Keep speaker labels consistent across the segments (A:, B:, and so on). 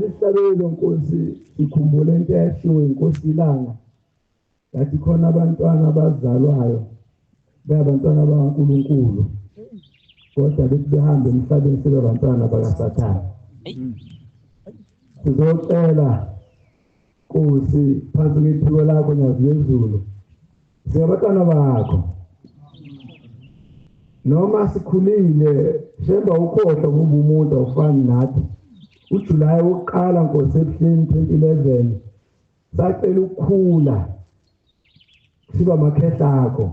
A: Isabelo Nkosi ikhumbule into eyashiwo inkosi ilanga yathi khona abantwana abazalwayo beyabantwana bakaNkulunkulu kodwa bethi behambe emhlabeni sebabantwana bakaSathane. Sizocela Nkosi phansi kwephiko lakho Nyazi lwezulu singabantwana bakho noma sikhulile shemba ukhohlwa ngoba umuntu awufani nathi. uJulayi wokuqala Nkosi ebuhleni 2011 sacela ukukhula siba amakhehla akho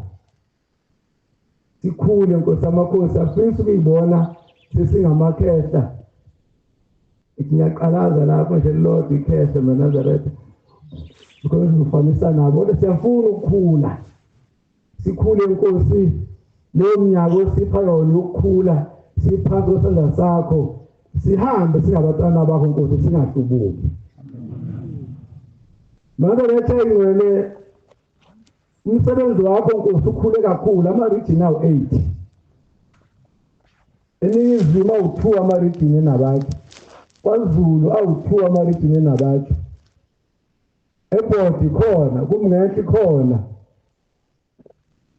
A: sikhule Nkosi amakhosi afisa ukuyibona sesingamakhehla. Ngiyaqalaza lapho nje lodwa ikhehla maNazaretha because ngifanisa nabo kodwa siyafuna ukukhula sikhule Nkosi leyo mnyaka osipha yona ukukhula siphansi kwesandla sakho sihambe singabantwana bakho Nkosi singahlubuki. Manje lethe ngwele umsebenzi wakho Nkosi ukhule kakhulu ama-region awu-8 eNingizimu awu-2 ama-region enabakhe, KwaZulu awu-2 ama-region enabakhe, eBhodi khona, kuMngenhla khona,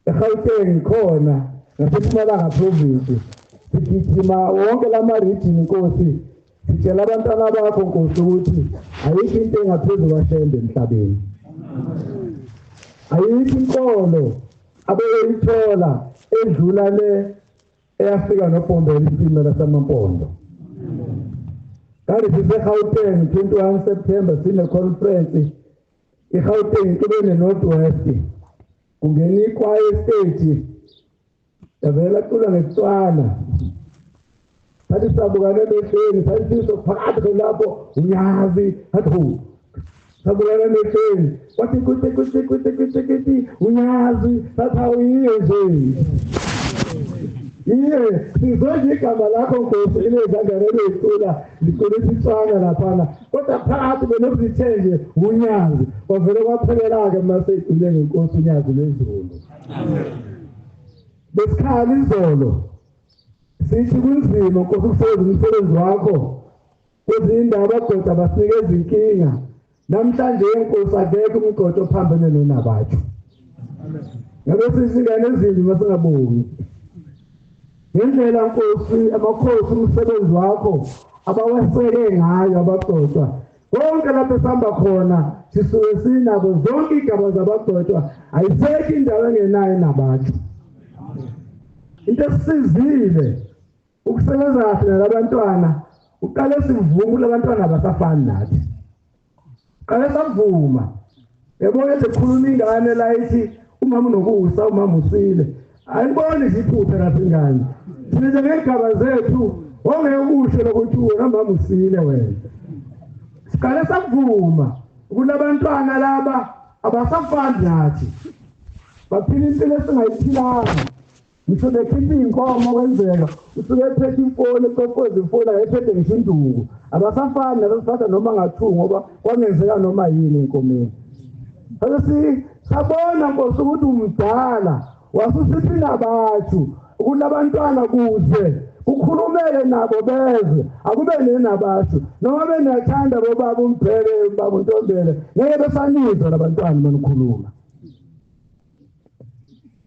A: eGauteng khona, naseMpumalanga province. Sigijima wonke lama-region Nkosi sitshela abantwana bakho Nkosi ukuthi ayikho into engaphezulu kwaShembe emhlabeni, ayikho inkolo abeyithola edlula le eyafika noBhombela isitimela samaMpondo. Kanti siseGauteng 21 September sine-conference iGauteng kube ne-North West kungena ikwaya stage yavela cula ngeSetswana sathi sabukane emehlweni sathi siso phakathi lapho unyazi hathi sabukane emehlweni wathi kuthi kuthi kuthi kuthi kuthi unyazi sathi awuyiye nje iye sizwe igama lakho Nkosi ilezangane leyicula licula isitswana laphana kodwa phakathi belokuzithe nje unyazi kwavele kwaphelela-ke mase icule ngenkosi unyazi lwezulu. Besikhala izolo sithi kunzima Nkosi ukusebenza umsebenzi wakho kwezinye indawo abagoda basinikeza inkinga. Namhlanje Nkosi akekho umgodo ophambene nonabatsho ngabe sisingane ezimbi masingabongi ngendlela Nkosi amakhosi umsebenzi wakho abaweseke ngayo abagcotshwa konke lapho esihamba khona sisuke sinabo zonke igaba zabagcotshwa ayisekho indawo engenayo nabatsho. Into esizile ukusebenza kahle nalabantwana uqale sivume kulabantwana abasafani nathi qale savuma yabona ekhuluma ingane la ithi umama unokusa umama usile ayiboni nje iphutha lapha ingane thina ngegaba zethu ongeke usho lokuthi wena mama usile wena. Siqale savuma kulabantwana laba abasafani nathi baphila impilo esingayiphilanga. Ngisho bekhipha iy'nkomo kwenzeka usuke ephethe imfoni ecofoza imfoni ayephethe ngisho induku abasafani nabasifata noma ngathu ngoba kwangenzeka noma yini enkomeni. Sase Sabona Nkosi ukuthi umdala wasusithi nabathu kunabantwana kuze ukhulumele nabo bezwe, akube nenabathu noma benathanda bobaba uMbhele baba uNtombele, ngeke besanizwa labantwana banikhuluma.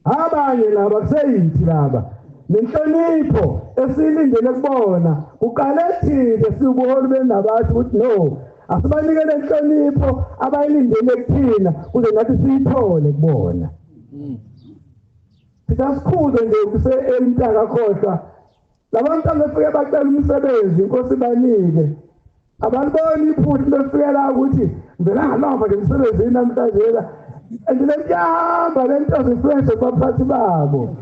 A: Abanye laba kuseyithi laba nenhlonipho esilindele kubona kuqale thina sibuholi benabathu ukuthi no, asibanikele inhlonipho abayilindele kuthina kuze nathi siyithole kubona. Sikasikhuze nje kuse emntaka khohlwa labantu abafike bacela umsebenzi inkosi banike abaliboni iphutha befike la ukuthi ngivela ngalova nje emsebenzini namhlanje la and lentiyahamba lento zifreshe kubaphathi babo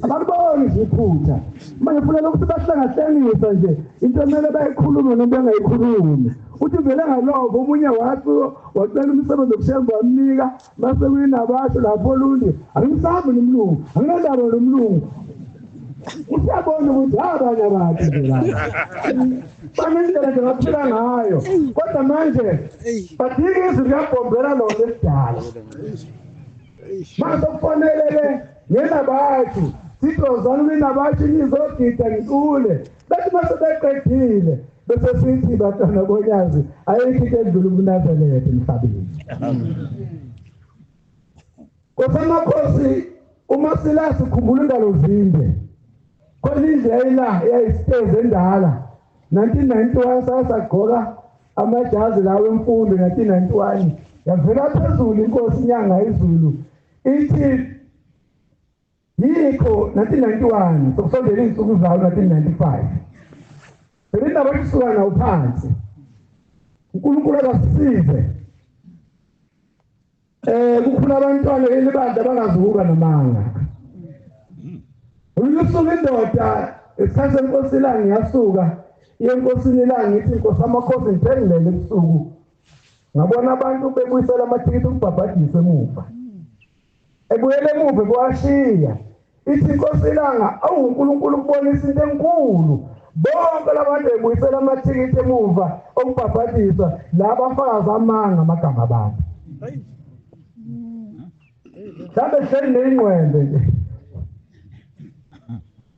A: abaliboni nje iphutha. Manje kufanele ukuthi bahlangahlengisa nje into emele bayikhulume noma bengayikhulumi. Uthi vele ngalova omunye wathi wacela umsebenzi wokushemba wamnika mase kuyinabasho lapho olundi angimsabi nomlungu, anginandaba nomlungu. Usiyabona ukuthi abanye abantu nje la banendlela nje baphila ngayo, kodwa manje badinga izwi liyabhombela lona esidala. Manje kufanele-ke ngenabathu sidozana kwinabathu nizogida ngicule, bethi mase beqedile bese sithi bantwana bonyazi ayikho into edlula ubuNazaretha emhlabeni. Kosamakhosi uma sila sikhumbula indalo zinde khona indlela eyayisitezi endala 1991 sasagqoka amajazi lawo emfundo 1991 yavela phezulu inkosi inyanga izulu ithi yikho 1991 sokusondela iy'nsuku zawo 1995 phela indaba isuka nawo phansi. uNkulunkulu akasisize kukhula abantwana elibandla bangazukuba namanga. Ulusuku indoda esikhathi senkosi ilanga yasuka iyenkosini ilanga ithi inkosi amakhosi ngithengilele ebusuku ngabona abantu bebuyisela amathikithi ukubhabhadiswa emuva ebuyele emuva kuwashiya ithi inkosi ilanga awu uNkulunkulu ukubonisa into enkulu bonke labantu bebuyisela amathikithi emuva okubhabhadiswa laba fakaza amanga amagama abantu mhlawumbe hleli neyingqwembe nje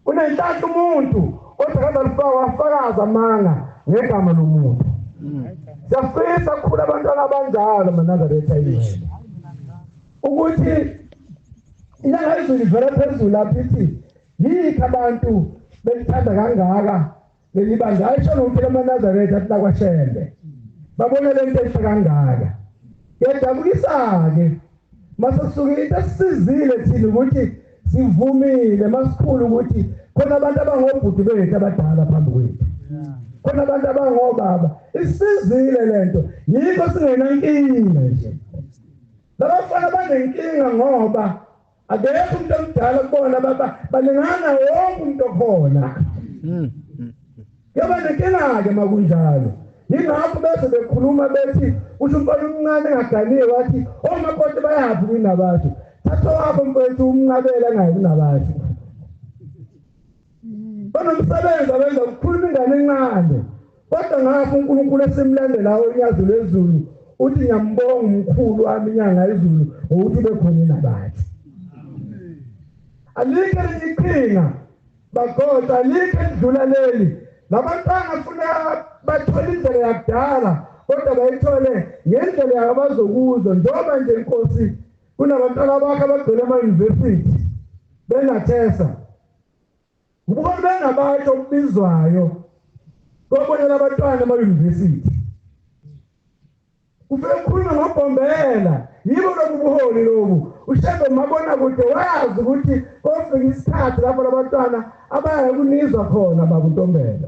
A: unenhlanhla umuntu kodwa kazalifaka wafakaza amanga ngegama lomuntu. Siyafisa kukhula abantwana abanjalo maNazaretha ingcwele ukuthi inyanga izulu ivela phezulu lapho ithi yikho abantu belithanda kangaka leli bandla ayisho nokuthi amaNazaretha athi lakwaShembe babone le nto enhle kangaka. Kuyadabukisa-ke mase kusuke into esisizile thina ukuthi sivumile masikhulu ukuthi khona abantu abangobhuti bethu abadala phambi kwethu, khona abantu abangobaba isizile lento yikho singenankinga nje. Labafana banenkinga ngoba akekho umuntu omdala kubona balingana wonke umuntu okhona. Kuyoba nenkinga-ke makunjalo. Yingakho bese bekhuluma bethi usho umfana omncane engaganiwe wathi omakoti bayaphi kunabantu, thatha wakho mfowethu umnqabele angayi kunabantu. Banomsebenzi abenza ukukhuluma ingane encane kodwa ngapho uNkulunkulu esimlandelayo unyazi lwezulu uthi ngiyambonga umkhulu wami inyanga izulu ngokuthi bekhona inabantu. Alikho elinye iqhinga bagoda, alikho elidlula leli. Labantwana funa bathole indlela yakudala kodwa bayithole ngendlela yabazokuzwa njengoba nje inkosi kunabantwana bakhe abagcwele ama-university bengathesa ubukho bengabantu okubizwayo kobonela abantwana ema-university kufike kukhulunywa ngobhombela. Yibo lobu buholi lobu uShembe mabona kude wayazi ukuthi kofika isikhathi lapho labantwana abaya kunizwa khona bakuntombela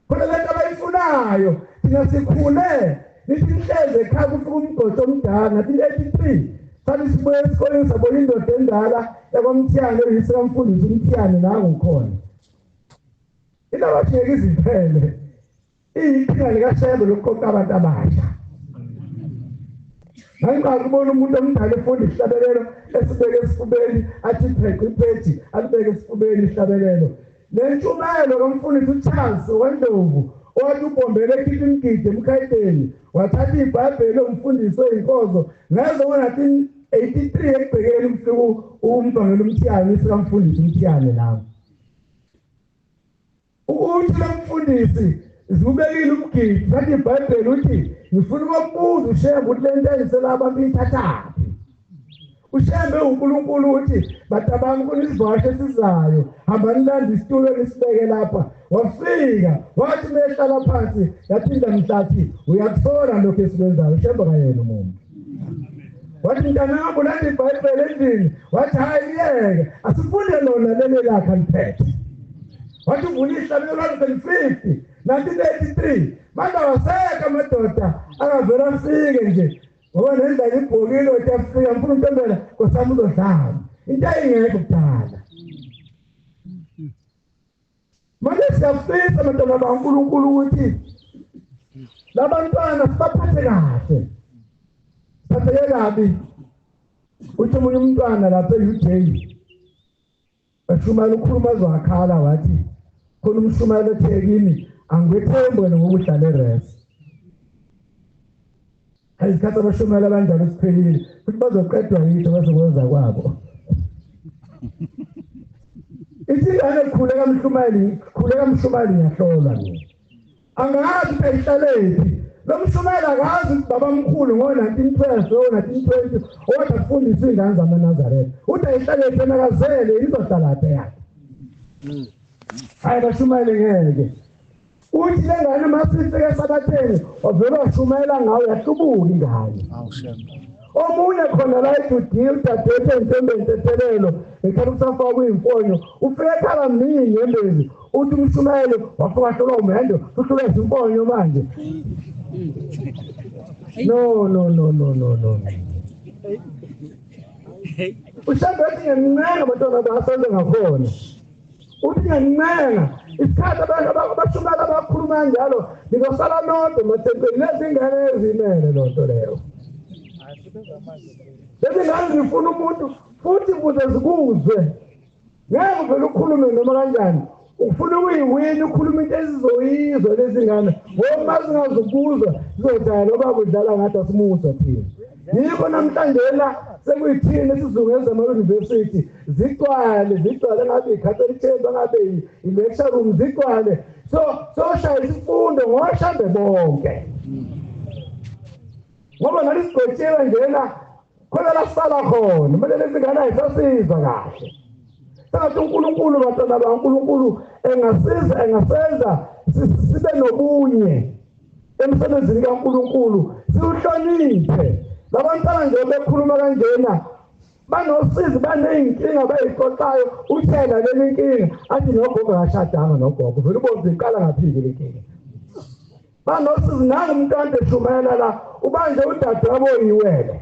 A: khona lento abayifunayo. Thina sikhule nithi inhleze ekhaya kufika umgodo omdala 1983 sathi sibuye esikoleni sabona indoda endala yakwamthiyane oyise kamfundisi umthiyane nangu khona indaba ngeke iziphele iyiqhinga likaShembe lokuqoqa abantu abasha. Ngiqala ukubona umuntu omdala efunda isihlabelelo esibeke esifubeni athi pheqe ipheji alibeke esifubeni isihlabelelo. Le ntshumayelo kamfundisi uCharles weNdlovu Owathi uBombela ekhipha imigidi emkhayiteni, wathatha iBhayibheli umfundisi weyinkonzo ngazo ngo-1983 ekubhekeni umfika umvangeli uMthiyane, isikamfundisi uMthiyane lapho. Uthi lo mfundisi zibekile umgidi, thatha iBhayibheli uthi ngifuna ukubuza uShembe ukuthi le nto engisela abantu ithathaphi. uShembe uNkulunkulu uthi batabami kunisivashe esizayo, hambani landa isitulo nisibeke lapha. Wafika wathi mehlala phansi yathinda mhlathi uyakuthola lokho esikwenzayo. uShembe kayena umuntu. Wathi mntanami ulanda iBhayibheli endlini, wathi hayi yeke asifunde lona leli lakhe aliphethe. Wathi uvula ihlabelo 150 1983 manje awasekho amadoda angavela afike nje ngoba nendlela ibhokile wathi afika mfuna uNtombela nkosami uzodlala into ayingekho kudala. Manje siyafisa abantwana baNkulunkulu ukuthi labantwana sibaphathe kahle, siphatheke kabi. Uthi omunye umntwana lapha e-UJ bashumayela ukhuluma azwakhala wathi khona umshumayelo othe kimi angikwethembi wena ngoba uhlale res. Izikhathi abashumayela abanjalo siphelile futhi bazoqedwa yinto bazokwenza kwabo. Ithi ingane khuleka mshumayeli, khuleka mshumayeli ngiyahlolwa mina. Angazi ukuthi ayihlalепhi. Lo mshumayeli akazi ukuthi babamkhulu ngo-1912 ngo-1920 owathi akufundisa iy'ngane zamaNazaretha. Uthi ayihlalепhi yena akazele izohlalaphi yakhe. Hayi bashumayele ngeke. Uthi le ngane uma sifike esabatheni wavele washumayela ngawo yahlubuka ingane. Omunye khona la eJudiya udadewethu entombeni entethelelo ngekhathi kusafakwa iy'mfonyo ufike ekhala mningi inyembezi uthi umshumayelo wafika wahlolwa umendo uhlulwa izimfonyo manje. No no no no no no. uShembe ethi ngiyancenga abantwana basenze ngakhona. Uthi ngiyancenga isikhathi abashumayela abakhuluma kanjalo nizosala nodwa emathempelini lezi ngane ezimele loo nto leyo. Lezi ngane zifuna umuntu futhi ukuze zikuzwe ngeke uvele ukhulume noma kanjani, ufuna ukuyiwina ukhuluma into ezizoyizwa lezi ngane ngoba uma zingazukuzwa zizodlala nobaba udlala ngathi asimuzwa thina. Yikho namhlanje la sekuyithini esizungeza ama-university zigcwale zigcwale ngabe i-Catholic Church ngabe i-lecture room zigcwale so soshaya isifundo ngoShembe bonke ngoba ngathi sigwetshiwe njena khona la sisala khona kumele lezi ngane ayisasizwa kahle. Sengathi uNkulunkulu bantwana baNkulunkulu engasiza engasenza sibe nobunye emsebenzini kaNkulunkulu siwuhloniphe. Labantwana nje bekhuluma kanjena banosizi baney'nkinga bayixoxayo uthela leli nkinga athi nogogo akashadanga nogogo vele ubonze iqala ngaphiki le nkinga. Banosizi nangu umntwana eshumayela la ubanje udadewabo oyiwele.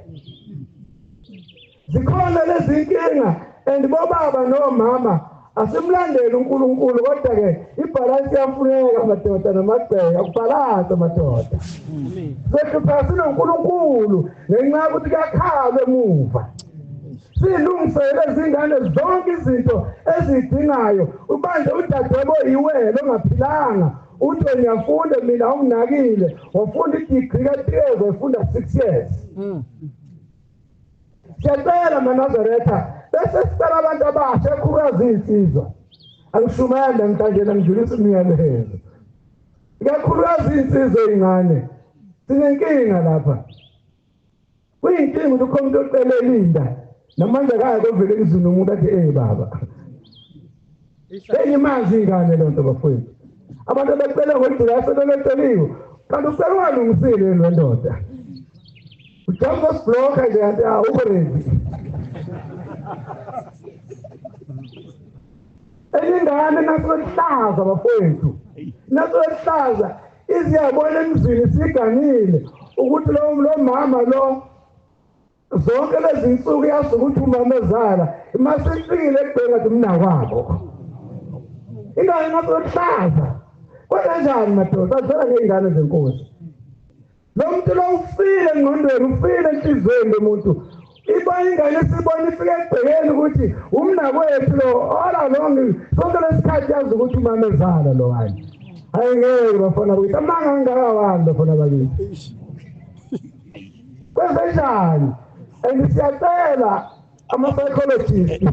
A: Zikhona lezi nkinga and bobaba nomama asimlandeli uNkulunkulu kodwa-ke ibhalansi iyafuneka madoda namagceke akubhalansi madoda. Sehlupha sinoNkulunkulu ngenxa yokuthi kuyakhalwa emuva. Silungisele izingane zonke izinto ezidingayo ubanje udadewabo oyiwele ongaphilanga uthi ngiyafunda mina awunginakile wafunda i-degree ka-3 years wafunda 6 years. Siyacela maNazaretha bese sicela abantu abasha ekakhulukazi iy'nsizwa angishumayeli namhlanje ngidlulisa imiyalezo ikakhulukazi iy'nsizwa ey'ncane sinenkinga lapha. Kuyinkinga ukuthi ukhona umuntu ocele elinda namanje akaya kovele emzini umuntu athi eh baba sengimazi ingane loo nto bafowethu. Abantu abacele ngodlula sebeloceliwe kanti ucela ungalungisile le ndoda ujump osibhlokha nje kanti awukho ready. Enye ingane nasohlaza bafowethu nasohlaza iziyabona emzini siganile ukuthi lo mama lo zonke lezi nsuku yazi ukuthi umama ezala masifikile ekubheka ukuthi mnakwabo ingane nasohlaza. Kwenzenjani madoda azala ngey'ngane zenkosi. Lo muntu lo ufile engqondweni ufile enhliziyweni lo muntu ibona ingane esibona ifike ekubhekeni ukuthi umnakwethu lo all along sonke lesikhathi yazi ukuthi umama ezala lo hayi. Hayi ngeke bafana bakithi, amanga angakawani bafana bakithi. Kwenzenjani? And siyacela ama-psychologists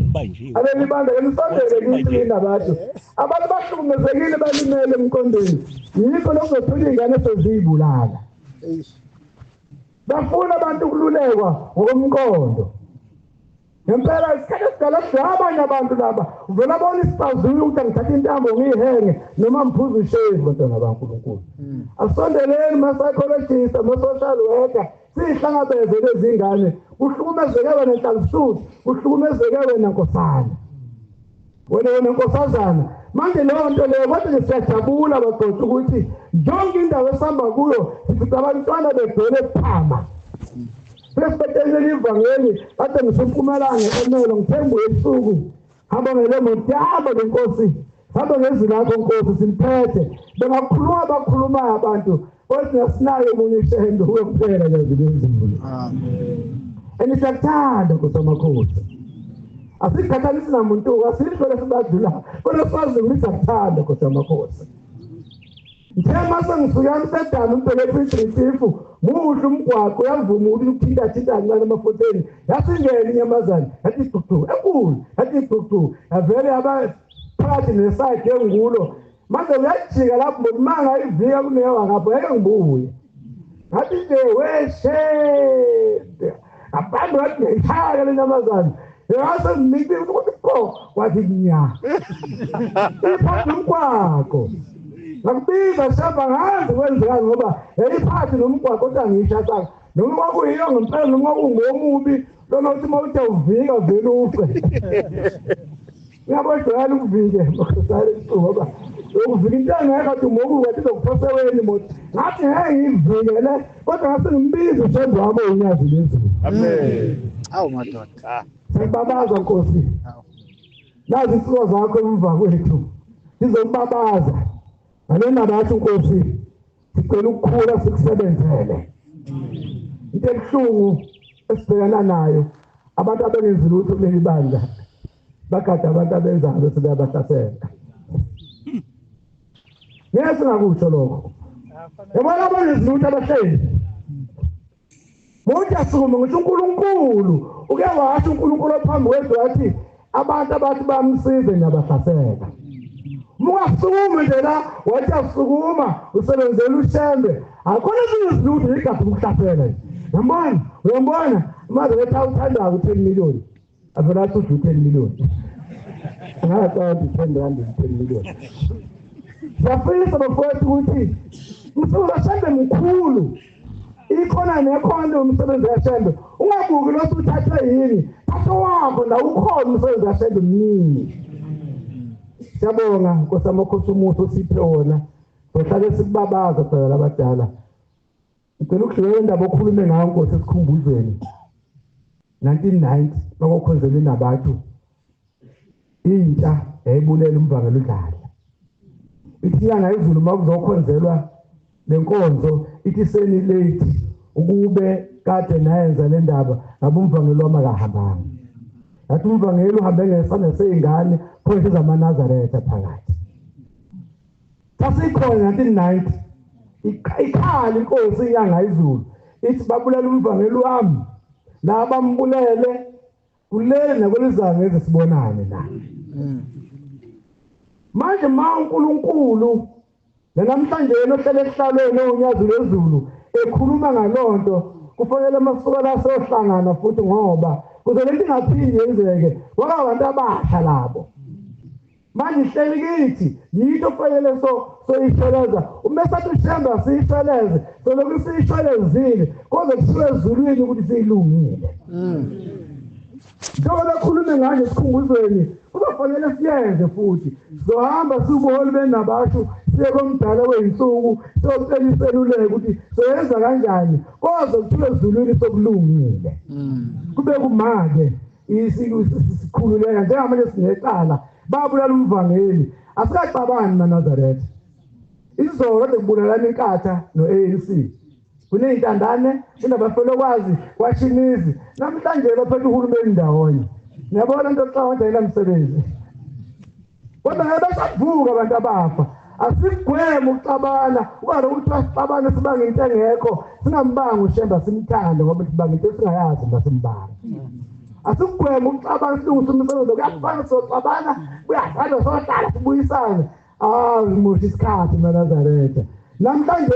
A: abelibandla lenisondele kithi nabantu. Abantu bahlukumezekile balimele emqondweni. Yikho lokuzothola iy'ngane seziyibulala. Bafuna abantu ukululekwa ngokomqondo. Ngempela isikhathi esidala sidlala abanye abantu laba. Uvela bona isixazululo ukuthi angithathe intambo ngiyihenge noma ngiphuze ushevu bantwana baNkulunkulu. Asondeleni ma-psychologist, ama-social worker, siyihlangabeze lezi ngane. Kuhlukumezeke wena Nhlanhla, kuhlukumezeke wena Nkosana. Wena Nkosazana. Manje leyo nto leyo kodwa nje siyajabula bagqotha ukuthi yonke indawo esihamba kuyo sifica abantwana begcwele phama. Sesibethelele ivangeli kade ngisempumalanga emelo ngithembu ebusuku hamba ngele moto hamba ngenkosi hamba ngezwi lakho Nkosi simphethe bengakhuluma bakhulumayo abantu kodwa sinayo omunye ishendo kuphela nje.
B: Amen.
A: And siyakuthanda Nkosi amakhosi. Asikhathalisi namuntu asisho lesibadlula kodwa sazi ukuthi siyakuthanda Nkosi amakhosi. Ngithe mase ngisuka eMsedane umbheke ePiet-Retief muhle umgwaqo uyavuma ukuthi ukuthinta thinta kancane emafutheni yasingena inyamazane yathi guqu enkulu yathi guqu yavele yaba phakathi neside yengulo manje uyajika lapho manga ivika kunewa ngapho ngeke ngibuye ngathi nje weshede abantu bathi ngiyishaya le nyamazane yase ngithi ukuthi ko wathi nya iphathe umgwaqo ngakubiza shamba ngazi kwenzekani ngoba yayiphathi nomgwaqo kodwa ngiyishatha noma kwakuyiyo ngempela noma kwakungomubi lona uthi uma uthi awuvika vele ufe uyabojwayela ukuvike makhosana ngoba ukuvika into engekho athi umoku kathi izokuphoseweni imoto ngathi ngeke ngiyivikele kodwa ngase ngimbize ushembe wami oyinyazi lezulu.
B: Amen. Awu madoda.
A: Sibabaza Nkosi. Nazi insizwa zakho emva kwethu sizokubabaza nalena bathi Nkosi sicela ukukhula sikusebenzele. Into ebuhlungu esibhekana nayo abantu abengenzi lutho kuleli bandla bagada abantu abenzayo bese bayabahlasela. Ngeke singakusho lokho. Yabona abengenzi lutho abahleli. Muntu asukuma ngisho uNkulunkulu uke washo uNkulunkulu phambi kwethu wathi abantu abathi bamsize ngiyabahlasela. Mungasukumi nje la wathi asukuma usebenzela uShembe akhona ezinye izinto igazi ukuhlasela nje. Uyambona uyambona manje letha uthanda u10 million avela athi u10 million ngaqala u10 rand u10 million. Siyafisa bafowethu ukuthi umsebenzi kaShembe mkhulu ikhona nekhona umsebenzi kaShembe ungabuki lo uthathwe yini thatha wakho la ukhona umsebenzi kaShembe mningi. Siyabonga Nkosi amakhosi umusa usiphe wona sohlale sikubabaza phela labadala. Ngicela ukudlulela indaba okhulume ngayo Nkosi esikhumbuzweni 1990 bakokhonzela nabantu intsha yayibulela umvangeli udlala ithi inyanga izulu makuzokhonzelwa lenkonzo ithi seni late ukube kade nayenza le ndaba ngabe umvangeli wami akahambanga. Yathi umvangeli uhambe ngesandla seyingane khona zamaNazaretha phakathi. Sasikhona 1990 ikhala inkosi inyanga izulu ithi babulela umvangeli wami la bambulele kulele nakwelizange ezisibonane la. Manje ma uNkulunkulu namhlanje ohlele esihlalweni onyazi lwezulu ekhuluma ngalonto kufanele masuka la sohlangana futhi ngoba kuze lento ingaphindi yenzeke ngoba abantu abasha labo. Manje ihleli kithi yinto kufanele soyisheleza uma sathi uShembe siyisheleze solokhu siyishelezile kodwa kusuke ezulwini ukuthi siyilungile. Njengoba bekhulume ngayo esikhumbuzweni kuzofanele siyenze futhi sizohamba sibuholi benabasho siye komdala weyinsuku siyocela iseluleko ukuthi soyenza kanjani kodwa kuthiwe ezulwini sokulungile. Kube kumake isikhululeka njengamanje sinecala babulala umvangeli asikaxabani maNazaretha. Izolo kade kubulalana inkatha no-ANC kuney'ntandane kunabafelokwazi kwashimizi namhlanje baphethe uhulumeni ndawonye. Ngiyabona into xa wanje ayinamsebenzi kodwa ngeke besavuka abantu abafa. Asigweme ukuxabana, ukaloku ukuthi sixabane sibange into engekho, singambanga uShembe simthande ngoba sibanga into esingayazi masimbanga. Asigweme ukuxabana silungise umsebenzi, kuyafana soxabana, kuyafana sohlala sibuyisane. Ah, ngimosha isikhathi maNazaretha. Namhlanje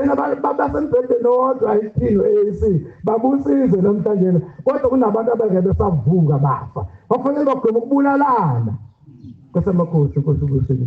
A: basembhedeni owodwa isithilo ANC babusizwe namhlanje, kodwa kunabantu abangeke besavuka bafa. Bafanele bagweme ukubulalana. Nkosi amakhosi, Nkosi ubusise.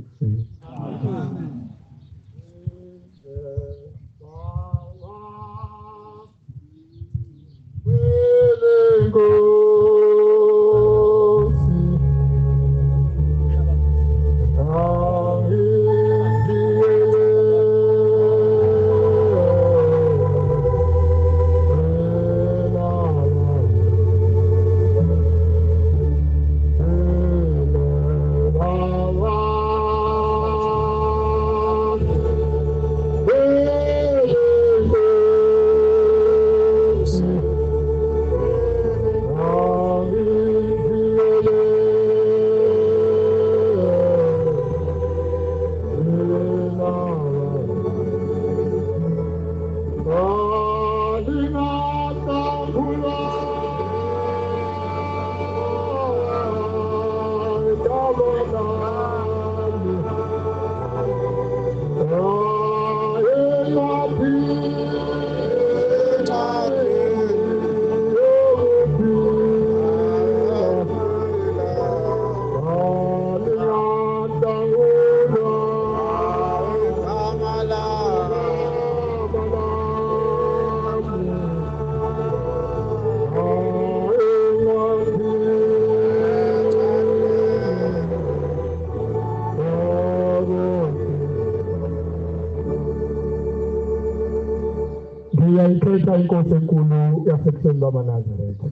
A: Ngiyayikhetha inkosi enkulu yasekuseni lwamaNazaretha.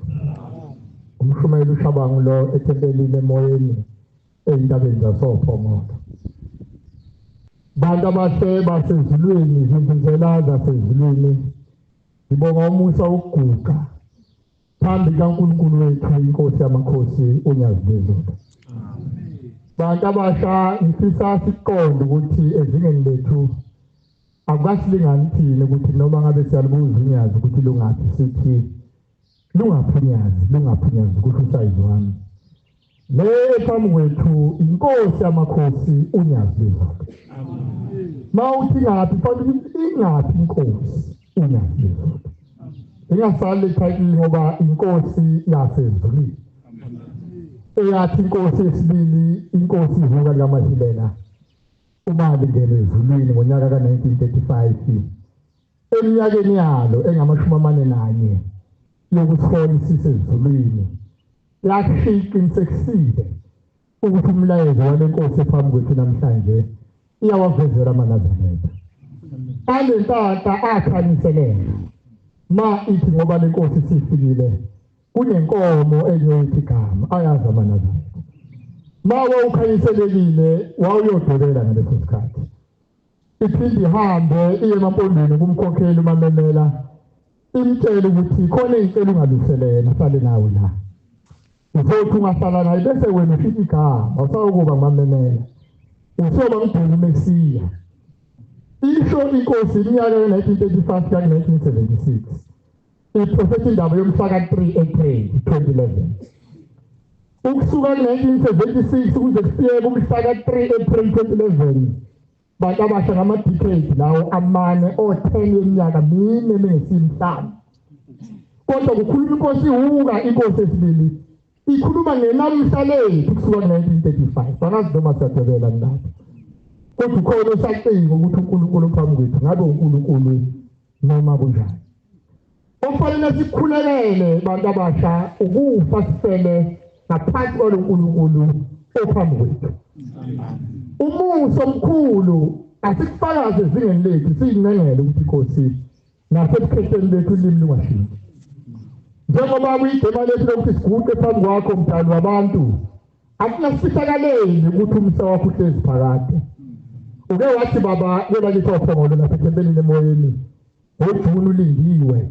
A: Umshumayeli uShabangu lo ethempelini emoyeni ey'ntabeni zasoPhongolo. Bantu abahle basezulwini, izindlela zasezulwini, ngibonga umusa wokuguqa phambi kaNkulunkulu wethu, inkosi yamakhosi uNyazi lwezulu. Bantu abasha, ngifisa siqonde ukuthi ezingeni lethu akukasilingani thina ukuthi noma ngabe siyalibuza unyazi ukuthi lungaphi, sithi lungaphi unyazi, lungaphi unyazi, kusho usayizi wami. Le phambi kwethu inkosi yamakhosi uNyazi lwezulu. Ma uthi ingaphi, fanele ukuthi ingaphi inkosi uNyazi lwezulu. Ingasali title ngoba inkosi yasezulwini. Eyathi inkosi yesibili, inkosi ivuka likaMahilela. Uma lingene ezulwini ngonyaka ka-1935, eminyakeni yalo engama-41 yokusihola isise ezulwini, lashiya iqinisekisile ukuthi umlayezo wale nkosi ephambi kwethu namhlanje iyawavezela amaNazaretha. Alenhlanhla akhanyiseleka ma ithi ngoba le nkosi isifikile kunenkomo enye igama ayazi amaNazaretha. Ma wawukhanyiselekile wawuyodobela ngaleso sikhathi. Iphinde ihambe iye emampondweni kumkhokheli uMamemela, imtshele ukuthi khona iy'celo ungaluselela sale nawe la. Uzothi ungahlala naye bese wena ufika igama, awusawukuba nguMamemela, usoba ngibheka uMesiya. Isho inkosi iminyaka ka-1935 kuya ku-1976 iprofetha indaba yomhla ka-3 April 2011. Ukusuka ku-1976 kuze kufike kumhla ka-3 April 2011, bantu abasha ngama-decade lawo amane o-10 yeminyaka mine mengesimihlanu. Kodwa kukhuluma inkosi ihuka, inkosi esibili ikhuluma ngenamhla lethu kusuka ku-1935. Angazi noma siyadwebela ngilapho, kodwa ukhona osacinga ukuthi uNkulunkulu phambi kwethu ngabe uNkulunkulu noma kunjani. Okufanele sikhulekele bantu abasha ukufa sifele ngaphansi kwalo uNkulunkulu ophambi kwethu. Umusa omkhulu asikufakaze ezingeni lethu, siyincengele ukuthi inkosi nasebukhetheni bethu ulimi lungashintshi. Njengoba kuyigema lethu lokuthi siguqe phambi kwakho mdali wabantu, akunasifihlakaleli ukuthi umsa wakho uhlezi phakade. Uke wathi baba kwelakithi oPhongolo nasethempelini emoyeni ngoJuni ulindiwe,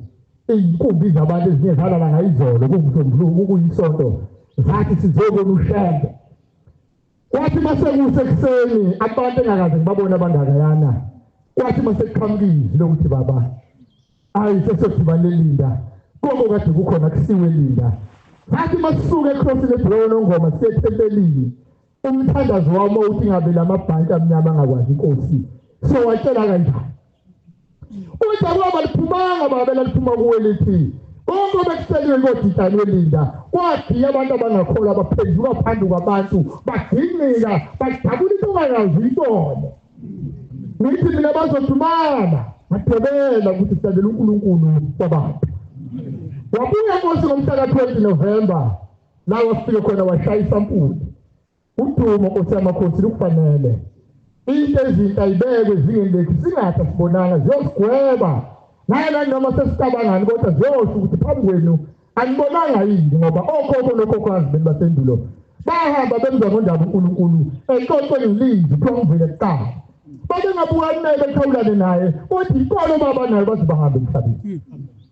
A: iy'nkumbi zabantu ezinye zalala ngayizolo kuwumsombuluko kuyisonto, zathi sizobona uShembe. Kwathi masekuse ekuseni abantu engakaze ngibabone abangakayana. Kwathi masekuqhamukile lokuthi baba ayi sesodibane Linda. Konke kade kukhona kusiwe Linda. Sathi masisuke ecrossini eBrown Ngoma siye ethempelini. Umthandazo wami uthi ngabe lamabhanki amnyama angakwazi inkosi. So watshela kanjani? Uthi akwaba liphumanga baba laliphuma kuwe lithi konke bekuseliwe kodidane Linda. Kwathi abantu abangakholwa baphenduka phambi kwabantu baginqika badabula into ongakazi uyibone. Ngithi mina bazodumala ngadwebela ukuthi silandela uNkulunkulu kwabantu. Wabuya Nkosi ngomhla ka-20 November la wafika khona washaya isampuli. Udumo Nkosi yamakhosi lukufanele. Into ezinto ayibekwe ezingeni lethu singathi asibonanga ziyosigweba. Naye la noma sesicabangani kodwa ziyosho ukuthi phambi kwenu anibonanga yini ngoba okhokho nokhokhokazi benu basendulo bahamba bemzwa ngondaba uNkulunkulu exoxweni ngilizwi kuthiwa ngivele kuqala. Babengabukani naye bexhawulane naye kodwa inkolo baba nayo baze bahambe emhlabeni.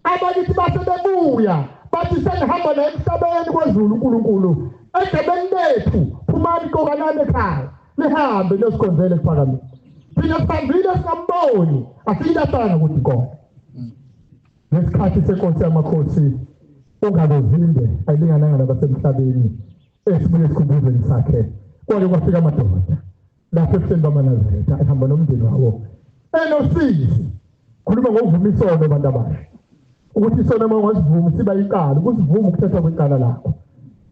A: Abakithi base bebuya bathi senihamba naye emhlabeni kwaZulu uNkulunkulu egameni lethu phumani qokanani ekhaya nihambe niyosikhonzela ekuphakameni. Thina sihambile singamboni asiyilahlanga ukuthi inkolo. Ngesikhathi senkosi yamakhosi ungalozinde ayilingananga nabasemhlabeni esibuye esikhumbuzweni sakhe kwake kwafika amadoda lapho ebuhleni bamaNazaretha ehamba nomndeni wawo enosizi. Khuluma ngokuvuma isono bantu abasha ukuthi isono uma ungasivumi siba icala, ukusivuma ukuthethwa kwecala lakho.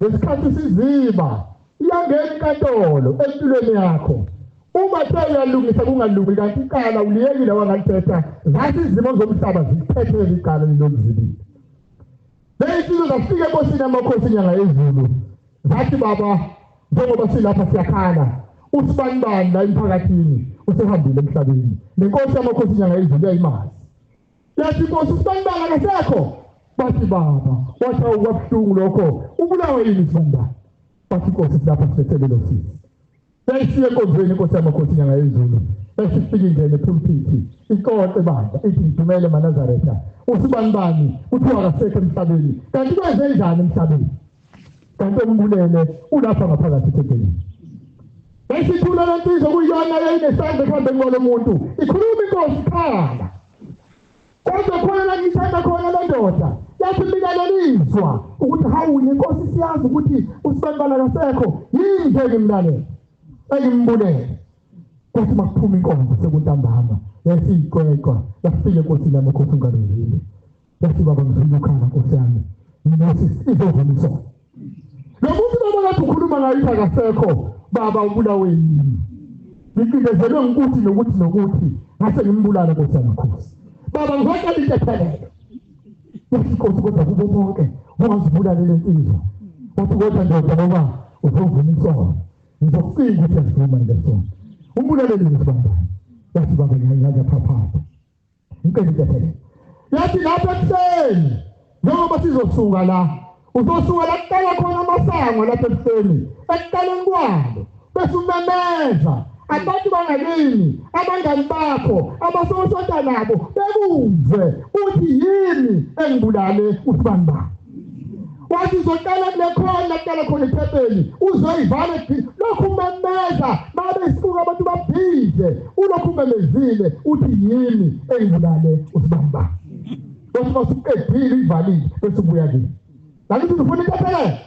A: Ngesikhathi siziba iyangena inkantolo empilweni yakho. Uma the uyalungisa kungalungi kanti icala uliyekile wangalithetha, zathi izimo zomhlaba zikuphethele icala lelokuzibile. Lezi zafika enkosini yamakhosi inyanga yezulu zathi baba njengoba silapha siyakhala usibanibani la emphakathini usehambile emhlabeni. Nenkosi yamakhosi inyanga yezulu yayimazi. Yathi inkosi usibanibani akasekho. Bathi baba wathi kwabuhlungu lokho ubulawe yini sibanibani? Bathi inkosi silapha silethele lo sisi. Yayisiye enkonzweni inkosi yamakhosi inyanga yezulu. Esifike ingene epulpiti ixoxe bandla ithi ngidumele maNazaretha usibanibani kuthiwa akasekho emhlabeni kanti kwenze njani emhlabeni kanti ombulele ulapha ngaphakathi ethempelini. Yayisithula le nsizwa kuyiyona yayinesandla ekuhambeni kwalo muntu ikhuluma inkosi ikhala. Kodwa khona la ngithanda khona le ndoda yathi mina lelizwa ukuthi hawu nenkosi siyazi ukuthi usibanibani akasekho yini nje ngimlalele engimbulele. Kwathi makuphuma inkonzo sekuntambama yasiyiqweqwa yafika enkosini yamakhosi ungalungile. Yathi baba ngizwile ukhala nkosi yami mina izovuma isono. Lo muntu baba kade ukhuluma ngayo ithi akasekho baba ubulawe yini? Ngicindezelwe ngokuthi nokuthi nokuthi ngase ngimbulale nkosi yamakhosi. Baba ngizocela intethelelo. Yathi inkosi kodwa kubo bonke ungazibulale le nsizwa. Wathi kodwa ndoda ngoba uzovuma isono ngizokucinga ukuthi uyasivuma lesono. Umbulale sibambane. Yathi baba ngiyaphaphatha ngicela intethelelo. Yathi lapha ekuseni njengoba sizosuka la uzosuka la kuqala khona amasango lapha ekuseni ekuqaleni kwalo bese umemeza abantu bangakini abangani bakho abasosonta nabo bekuve uthi yini engibulale usibanibani. Wathi uzoqala kule khona kuqala khona ithempeli uzoyivala lokhu umemeza babe isibuka abantu babhize ulokhu umemezile uthi yini engibulale usibanibani. Bese masuqedile ivalile bese ubuya kimi. Ngathi ufuna intethelelo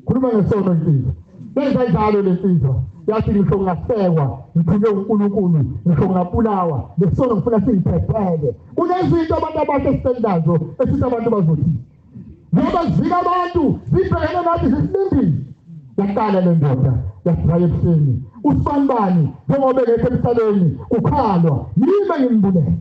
A: khuluma ngesono insizwa. Yenza njalo le nsizwa yathi ngisho ngingasekwa ngithunywe uNkulunkulu ngisho ngingabulawa lesono ngifuna singiphephele. Kunezinto abantu abasha esisendazo esithi abantu bazothi ngoba zika abantu zibhekene nathi zisibindile. Yaqala le ndoda yathi ebuhleni usibanibani njengoba engekho emhlabeni ukhalwa yimi ngimbulele.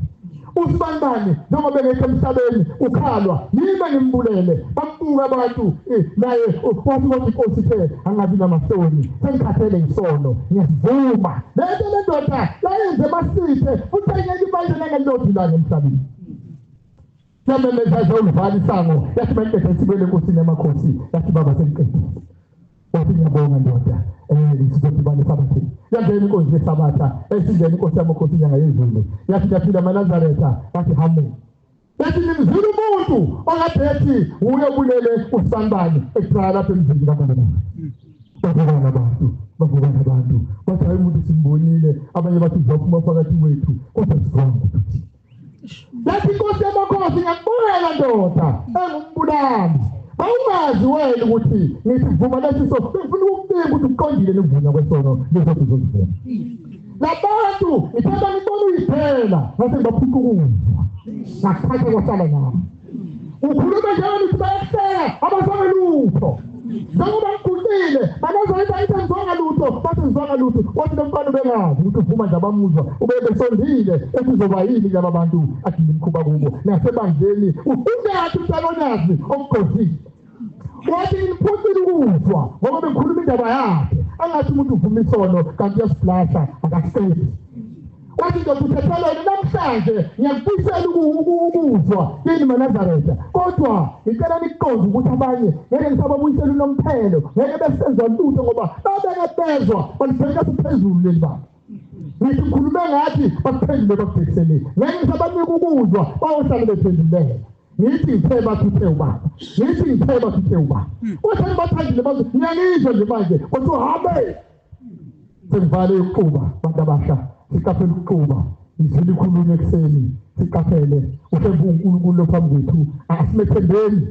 A: Usibanibani njengoba engekho emhlabeni ukhalwa yimi ngimbulele. Bakubuka abantu naye wathi kodwa inkosi ithe angabi namahloni sengikhathele isono ngiyasivuma. Lento le ndoda yayenze masithe futhi ayingeke ibayile nangelilodwa ilanga emhlabeni. Yamemeza ulivala isango yathi mayiqeda isibele enkosini yamakhosi yathi baba sengiqedile. Wathi ngiyabonga ndoda sizodibana esabatheni. Yangena inkonzo yesabatha esingena inkosi yamakhosi inyanga yezulu yathi ngiyaphila amaNazaretha yathi hamu. Yathi nimzile umuntu ongathethi uye ubulele usibanibani ekuqala lapha emzini kaNkulunkulu. Babona abantu Bavuka abantu bathi hayi umuntu simbonile, abanye bathi uzophuma phakathi kwethu, kodwa sizwanga ukuthi yathi inkosi yamakhosi ngiyakubongela ndoda engumbulali. Awungazi wena ukuthi ngithi vuma lesi sono, ngifuna ukubika ukuthi uqondile nokuvunywa kwesono leso sizosivuma. Labantu ngithatha ngibona uyiphela ngase ngibaphuca ukuzwa, ngakuthatha kwasala nami. Ukhuluma njalo nithi bayakuseka abazange lutho. Njengoba ngiguqile banazaretha ngithi angizwanga lutho, bathi ngizwanga lutho. Wathi lo mfana ubengazi ukuthi uvuma nje abamuzwa, ube besondile ethi uzoba yini kulaba bantu agile imikhuba kubo nasebandleni. Ungathi umntana onyazi omgqozile. Wathi ngiphucile ukuzwa ngoba bengikhuluma indaba yakhe, angathi umuntu uvuma isono kanti uyasiblahla akasiceli. Wathi ndoda uthethelele namhlanje ngiyakubuyisela ukuzwa kini maNazaretha, kodwa ngicela nikuqonde ukuthi abanye ngeke ngisababuyisela unomphelo, ngeke besenzwa lutho ngoba babeke bezwa balibheka phezulu leli baba. Ngithi ngikhulume ngathi bakuphendule bakubhekiselile, ngeke ngisabanika ukuzwa bayohlale bephendulela. Ngithi ngithe bathuthe ubaba, ngithi ngithe bathuthe ubaba. Wathi bathandile bathi ngiyangizwa nje manje, kodwa uhambe sengivale ukuxuba bantu abasha. Siqaphele ukuxuba, izwi likhulunywe ekuseni, siqaphele uHlebe uNkulunkulu phambi kwethu, asimethembeni.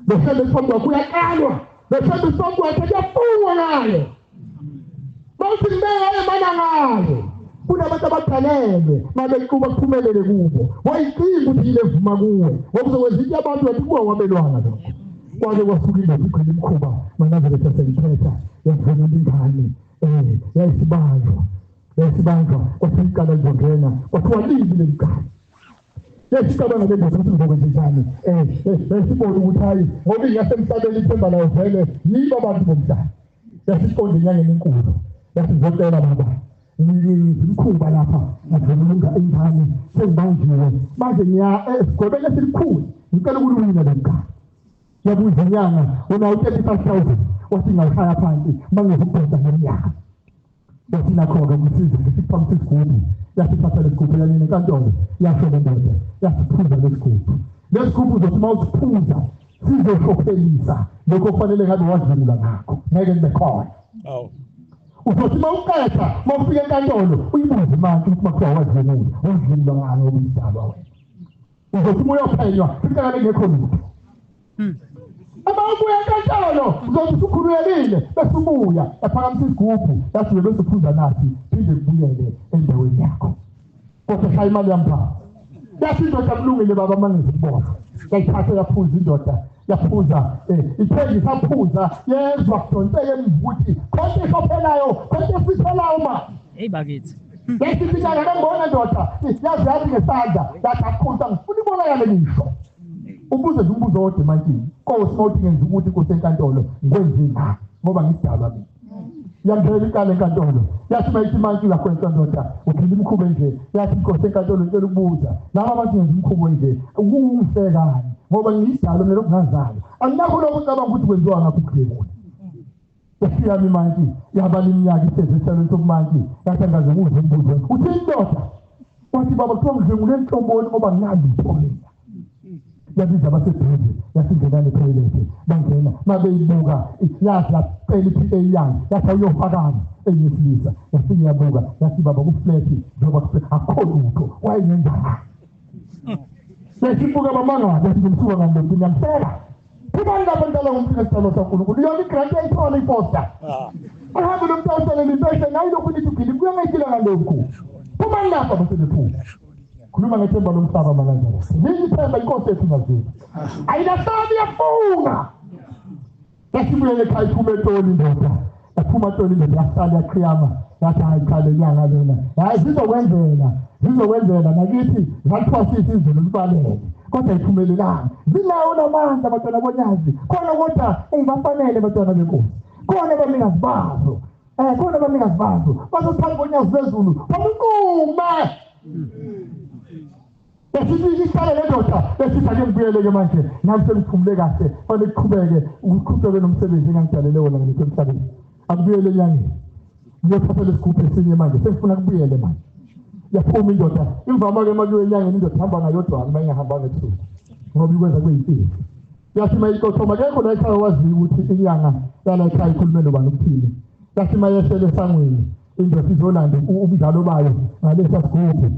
A: Lo Hlebe phambi kwakhe uyaqalwa, lo Hlebe phambi kwakhe kuyafungwa ngaye. Bawuthi ngibeke mana ngaye. Kunabantu abadalelwe mabexuba kuphumelele kubo. Wayicinga ukuthi yile vuma kuwe, ngoba uzokwenza into abantu bathi kuwa wabelwana lokho. Kwake kwasuka indoda igcina imikhuba, manazaretha sengiphetha, yavuma ingane, yayisibanjwa. Yasibanjwa kwathi icala lizongena, kwathiwa libi leli cala. Yasicabanga le ndoda ukuthi ngizokwenza njani. Yasibona ukuthi hayi ngoba ingasemhlabeni ithemba layo vele yibo abantu bomhlaba. Yasiqonda enyangeni enkulu, yathi ngizocela baba ngimkhuba lapha ngavuma ingane sengibanjiwe manje ngiya esigwebeni esilikhulu, ngicela ukuliwina leli cala. Yabuza inyanga unawo 35,000, wathi ngawushaya phansi mangizokubheka ngeminyaka. Wathi nakho-ke umsizi ngisiphakamisa isigubhu, yasithatha lesigubhu yanini enkantolo, yasho le ndoda yasiphuza lesigubhu. Lesigubhu uzothi uma usiphuza sizoshophelisa lokho kufanele ngabe wadlula ngakho, ngeke kube khona. Uzothi uma uqeda uma ufika enkantolo uyibuze imali ukuthi makuthiwa wadlula, wadlula ngani ngoba uyidalwa wena. Uzothi uma uyophenywa ficakale kungekho lutho. Uma ubuya enkantolo uzothi usukhululekile bese ubuya yaphakamisa isigubhu yathi bese uphuza nathi phinde kubuyele endaweni yakho. Kodwa shaya imali yami phansi. Yathi indoda kulungile baba mangizibona. Yayithatha yaphuza indoda, yaphuza ithe isaphuza yezwa kudonseka emvuthi khonto eshophelayo, khonto esithelayo ma.
B: Hey bakithi.
A: Yathi inyanga ngibona ndoda, yazi yathi ngesandla yathi akukho ngifuna ibonakale ngisho. Ubuze nje umbuzo owodwa emantini, Nkosi mawuthi ngenza ukuthi inkosi enkantolo ngikwenze ngoba ngidalwa mina. Yamphela icala enkantolo, yathi mayithi imantshi uyagwetshwa ndoda, uphila imikhuba nje. Yathi inkosi enkantolo ngicela ukubuza laba abantu ngenza imikhubo nje ukungisekani ngoba ngiyidalwa mina lokhu ngazalwa, anginakho lokho ucabanga ukuthi kwenziwa ngakho ukudlwengula. Yafika imantshi yabala iminyaka ihlezi esihlalweni sokumantshi, yathi angaze ngiwuze umbuzo. Uthi indoda wathi baba kuthiwa ngidlwengule enhloboni ngoba nginalutho mina. Yabiza abaseduze yasingena nethoyilethe, bangena mabeyibuka yazi yacela i-PA yayo yathi awuyofakani eyesilisa. Yafike yabuka yathi baba kuflethi njengoba akukho lutho wayengenzani. Yasibuka bamangala yathi ngimsuka ngani lo mntu ngiyamsela. Phumani lapho nidlala ngomfika esicalo saNkulunkulu, yona igrant yayithola iposta. Ahambe lo mntu awusalele impesha nayi lokhu nithi ugile kuyangayitshela ngalokhu. Phumani lapho basebephuma. Khuluma ngethemba lomhlaba makanjalo. Leli ithemba inkosi yethu ngazini. Ayinasabi yafunga. Yasibuyele ekhaya iphume etoli indoda. Yaphuma etoli indoda yasala yaqhiyama. Yathi hayi cha le nyanga lena. Hayi zizokwenzela, zizokwenzela nakithi zathwasisa izulu libalele. Kodwa iphumelelanga. Zinawo namandla abantwana bonyazi. Khona kodwa eyibafanele abantwana benkosi. Khona abanikazi bazo. Khona abanikazi bazo. Bazothanda bonyazi bezulu. Bamuqume. Yasithi ihlale le ndoda besithi ake ngibuyele-ke manje nami sengiphumule kahle fanele kuqhubeke ukuqhubeke nomsebenzi engangidalele wona ngilokhu emhlabeni. Akubuyele enyangeni ngiyothatha lesigubhu esinye manje sengifuna kubuyele manje. Yaphuma indoda imvama-ke uma kuyiwe enyangeni indoda ihamba ngayodwana uma ingahambanga ebusuku ngoba ikwenza kube yimpilo. Yathi uma iqothoma akekho la ekhaya waziyo ukuthi inyanga yala ekhaya ikhulume nobani ukuthini. Yathi mayeshele esangweni indoda izolanda ubudlalo bayo ngalesa sigubhu.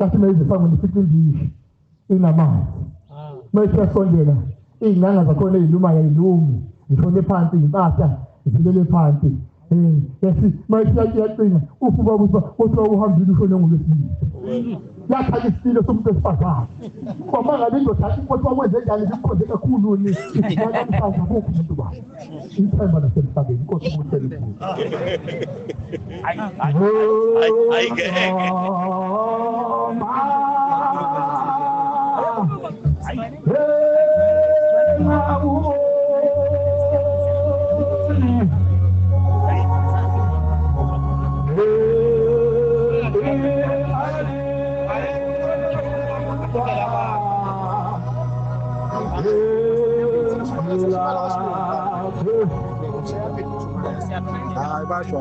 A: Yathi mayize esangweni ifica indishi inamanzi. Mayisondela iy'nganga zakhona ey'lumayo ayilumi, zishone phansi iy'mpahla zilele phansi. Yathi mayisiyacinga ufuba kuthiwa uhambile ushone ngolwesibili. Yakhala isilo somuntu wesifazane. Kwamangala indoda inkosi wakwenze njani ikukhonze kakhulu ni namhlanje akukho umuntu baba. Ithemba lasemhlabeni inkosi ubusele.
C: Ayi ngeke.
B: Hayi basho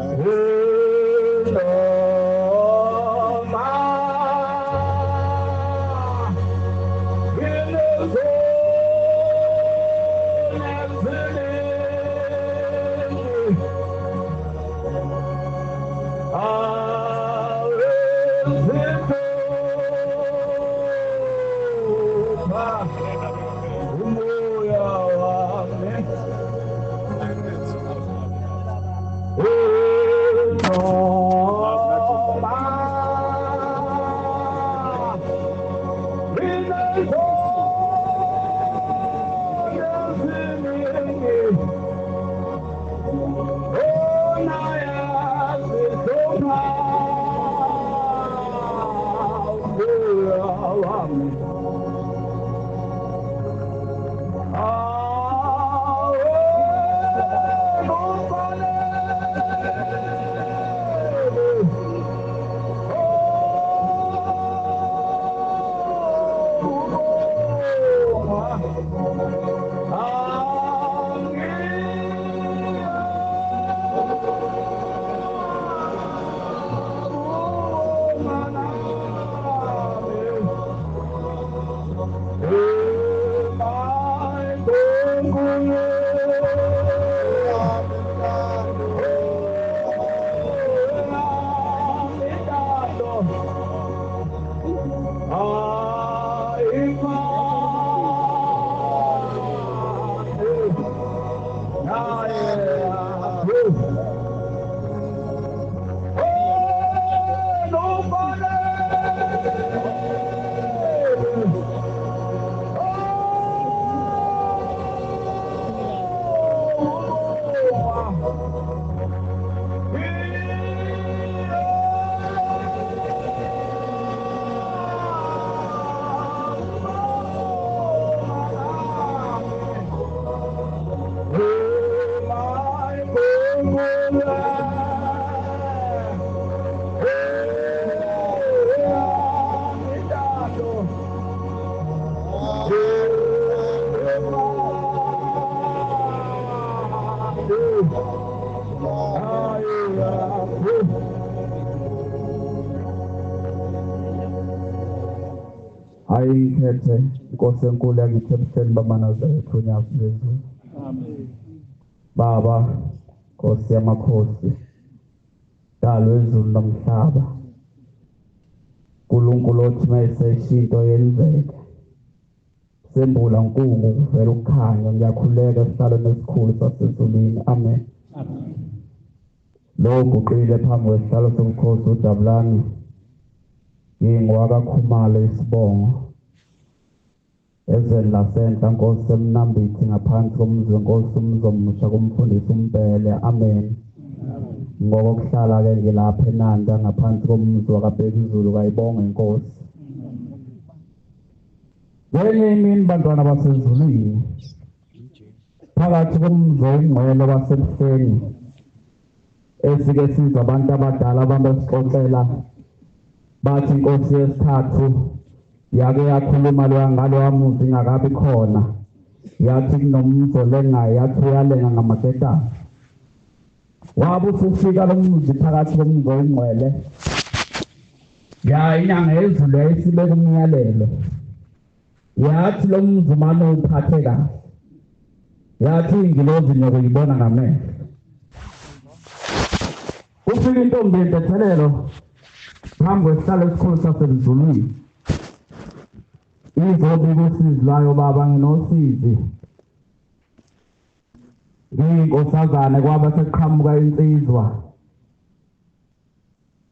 D: Ayikhethe Nkosi enkulu yakithi ebuhleni bamanazaretha uNyazi lwezulu.
B: Amen.
D: Baba Nkosi yamakhosi, Dalo wezulu nomhlaba, uNkulunkulu othi mayesesho into yenzeke, sembula nkungu kuvela ukukhanya. Ngiyakhuleka esihlalweni esikhulu sasezulwini. Amen.
B: Amen.
D: Lo guqile phambi kwesihlalo sobukhosi uJabulani ngingowakaKhumalo isibongo ezweni lasenhla Nkosi eMnambithi ngaphansi komzi wenkosi uMzomusha kumfundisi uMbele. Amen. Ngokokuhlala ke ngilapha eNanda ngaphansi komzi wakaBhekizulu. Kayibonge inkosi. Ngenye imini bantwana basezulwini, phakathi komzi oyingcwele wasebuhleni esike sizwe abantu abadala ababesixoxela bathi inkosi yesithathu yake yakhuluma leya ngalowa muzi ingakabi khona, yathi kunomzi olengayo, yathi uyalenga ngamaketana. Wabe usufika lo muzi phakathi komzi oyingcwele, ya inyanga yezulu yayisibeka umyalelo, yathi lo muzi mane uphathe kahle, yathi ingilozi niyokuyibona ngamehlo. Kufika intombi yentethelelo phambi kwesihlalo esikhulu sasemzulwini. Izobika usizi lwayo, baba nginosizi. Ngiyinkosazane kwaba sekuqhamuka insizwa.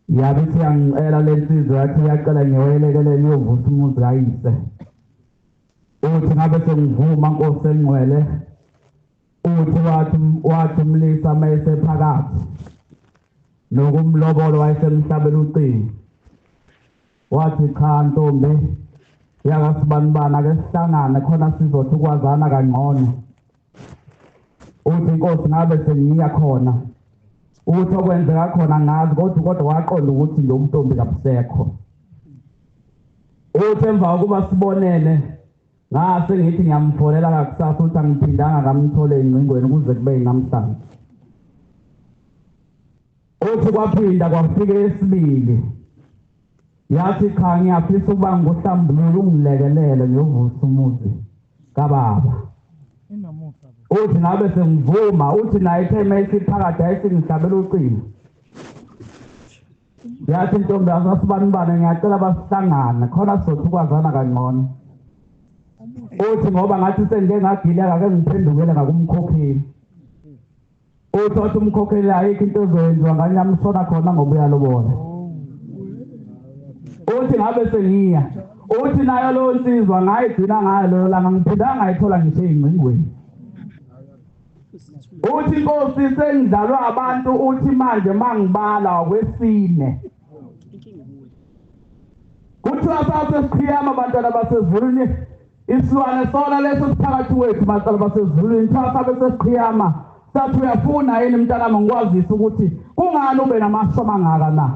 D: Yabe ithi yangicela le nsizwa, yathi iyacela ngiyoyelekelela iyovusa umuzi kayise. Uthi ngabe sengivuma Nkosi engcwele. Uthi wathi umlisa mayesephakathi nokumlobolo wayesemhlabela ucingo. Wathi cha ntombi yakasibanibani ake sihlangane khona sizothi ukwazana kangcono. Uthi inkosi ngabe sengiya khona. Uthi okwenzeka khona ngazi kodwa waqonda ukuthi lo mntombi kabusekho. Uthi emva kokuba sibonene ngase ngithi ngiyamfonela kakusasa, uthi angiphindanga ngamthole engcingweni kuze kube namhlanje. Uthi kwaphinda kwafika esibili. Yathi cha ngiyafisa ukuba nguhlambululo ungilekelele ngiyovusa umuzi kababa. Uthi ngabe sengivuma. Uthi naye ithe mayisiphakathi ayisingihlabela ucingo. Yathi intombi asasibanibane ngiyacela basihlangane khona sizothi ukwazana kangcono. Uthi ngoba ngathi sengike ngagileka ake ngiphendukele ngakumkhokheli. Uthi wathi umkhokheli ayikho into ezoyenziwa nganyamsona khona ngoba uyalobola. Uthi ngabe sengiya. Uthi nayo lo nsizwa ngayigcina ngayo leyo langa ngiphindanga ngayithola ngisho ey'ngcingweni. Uthi inkosi sengidlalwa abantu. Uthi manje mangibala kwesine. Kuthiwa sasesiqhiyama abantwana basezulwini. Isilwane sona leso siphakathi wethu bantwana basezulwini. Kuthiwa sabe sesiqhiyama sathi uyafuna yini mntanami ngikwazise ukuthi kungani ube namaso amangaka na?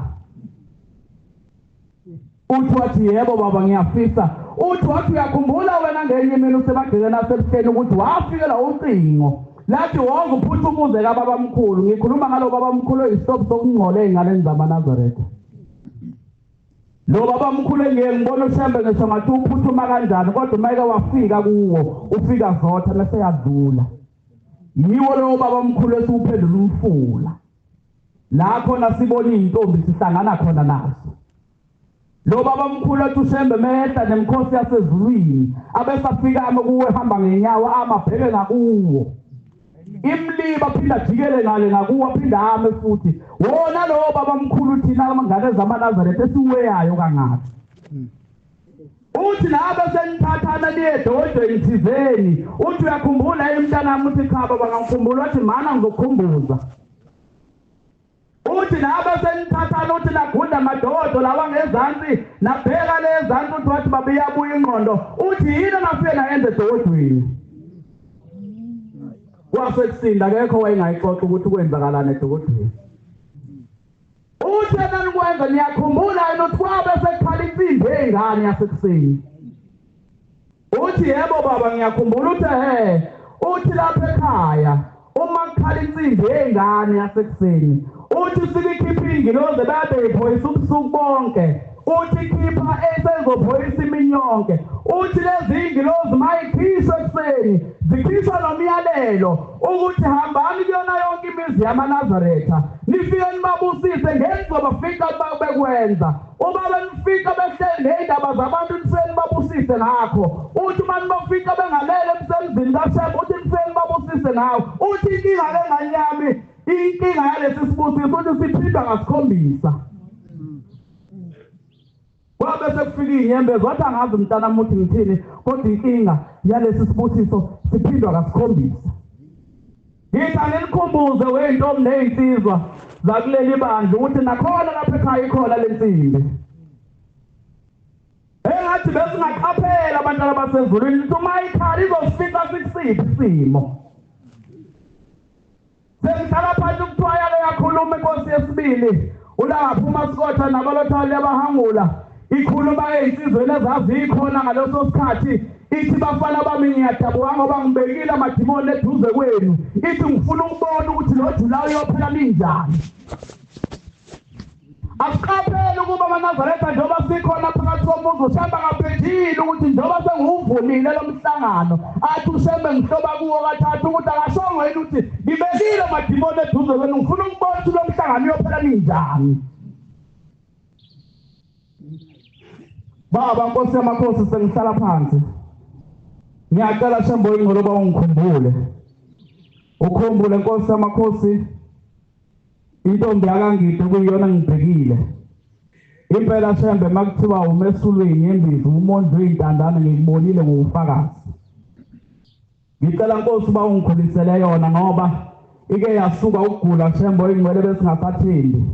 D: Uthi wathi yebo baba ngiyafisa. Uthi wathi uyakhumbula wena ngenye imini usemagcekeni asebuhleni ukuthi wafikela ucingo lathi wonke uphutha umuze kababamkhulu. Ngikhuluma ngalo babamkhulu oyisitophu sokungcola ey'nganeni zamaNazaretha. Lo babamkhulu engiye ngibona uShembe ngisho ngathi uphuthuma kanjani, kodwa uma eke wafika kuwo ufika zotha bese yadlula. Yiwo lowo babamkhulu esiwuphendula umfula. La khona sibona iy'ntombi sihlangana khona nazo. Lo babamkhulu ethi uShembe mehla nemikhosi yasezulwini abesafika ame kuwe ehamba ngenyawo amabheke ngakuwo. Imliba aphinda ajikele ngale ngakuwo aphinda ame futhi. Wona lowo babamkhulu thina amangane zamaNazaretha esiweyayo kangaka. Uthi nabe senithathana niye edodweni thizeni. Uthi uyakhumbula yini mntanami? Uthi cha baba ngangikhumbula. Wathi mana ngizokukhumbuza. Uthi nabe senithathana uthi nagunda amadodo lawa ngezansi nabheka le ezansi. Uthi wathi baba iyabuya ingqondo. Uthi yini nafike nayenza edodweni? Kwasekusinda akekho wayengayixoxa ukuthi kwenzakalani edodweni. Uthi enanikwenza niyakhumbula yini ukuthi kwabe sekukhala insimbi ey'ngane yasekuseni? Uthi yebo baba ngiyakhumbula. Uthi ehhe. Uthi lapha ekhaya uma kukhala insimbi ey'ngane yasekuseni uthi sikikhipha iy'ngilozi babeyiphoyisa ubusuku bonke. Uthi khipha esezophoyisa imini yonke. Uthi lezi iy'ngilozi mayikhishwa ekuseni zikhishwa nomyalelo ukuthi hambani kuyona yonke imizi yamaNazaretha nifike nibabusise ngenizobafica bekwenza. Uma benifika behleli ney'ndaba zabantu nifike nibabusise ngakho. Uthi uma nibafika bengalele emsebenzini kaShembe uthi nifike nibabusise ngawo. Uthi inkinga-ke ngane yami, inkinga yalesi sibusiso uthi siphindwa ngasikhombisa. Kwabe sekufika iy'nyembezi wathi angazi mntanami uthi ngithini, kodwa inkinga yalesi sibusiso siphindwa kasikhombisa. Ngithi anginikhumbuze wey'ntombi ney'nsizwa zakuleli bandla ukuthi nakhona lapha ekhaya ikhona le nsimbi. Engathi besingaqaphela abantwana basezulwini ukuthi uma ikhala izofica sikusiphi isimo. Sengihlala phansi kuthiwa yake yakhuluma inkosi yesibili uLangaphuma Sikotha nabalothali abahangula. Ikhuluma ey'nsizweni ezazikhona ngaleso sikhathi. Ithi bafana bami ngiyadabuka ngoba ngibekile amadimoni eduze kwenu. Ithi ngifuna ukubona ukuthi lo Julayi uyophela ninjani. Asiqaphele ukuba amaNazaretha njengoba sikhona phakathi komuzi uShembe akaphendile ukuthi njengoba sengiwuvumile lo mhlangano athi uShembe ngihloba kuwo kathathu ukuthi akashongo yini ukuthi ngibekile amadimoni eduze kwenu ngifuna ukubona ukuthi lo mhlangano umhlangano uyophela ninjani. Baba Nkosi yamakhosi, sengihlala phansi. Ngiyacela Shembe oyingcwele uba ungikhumbule. Ukhumbule Nkosi yamakhosi intombi yakangide kuyiyona ngibhekile. Impela Shembe makuthiwa umesulweni yembiza umondli wey'ntandane ngikubonile ngokufakazi. Ngicela Nkosi uba ungikhulisele yona ngoba ike yasuka ukugula Shembe oyingcwele besingasathembi.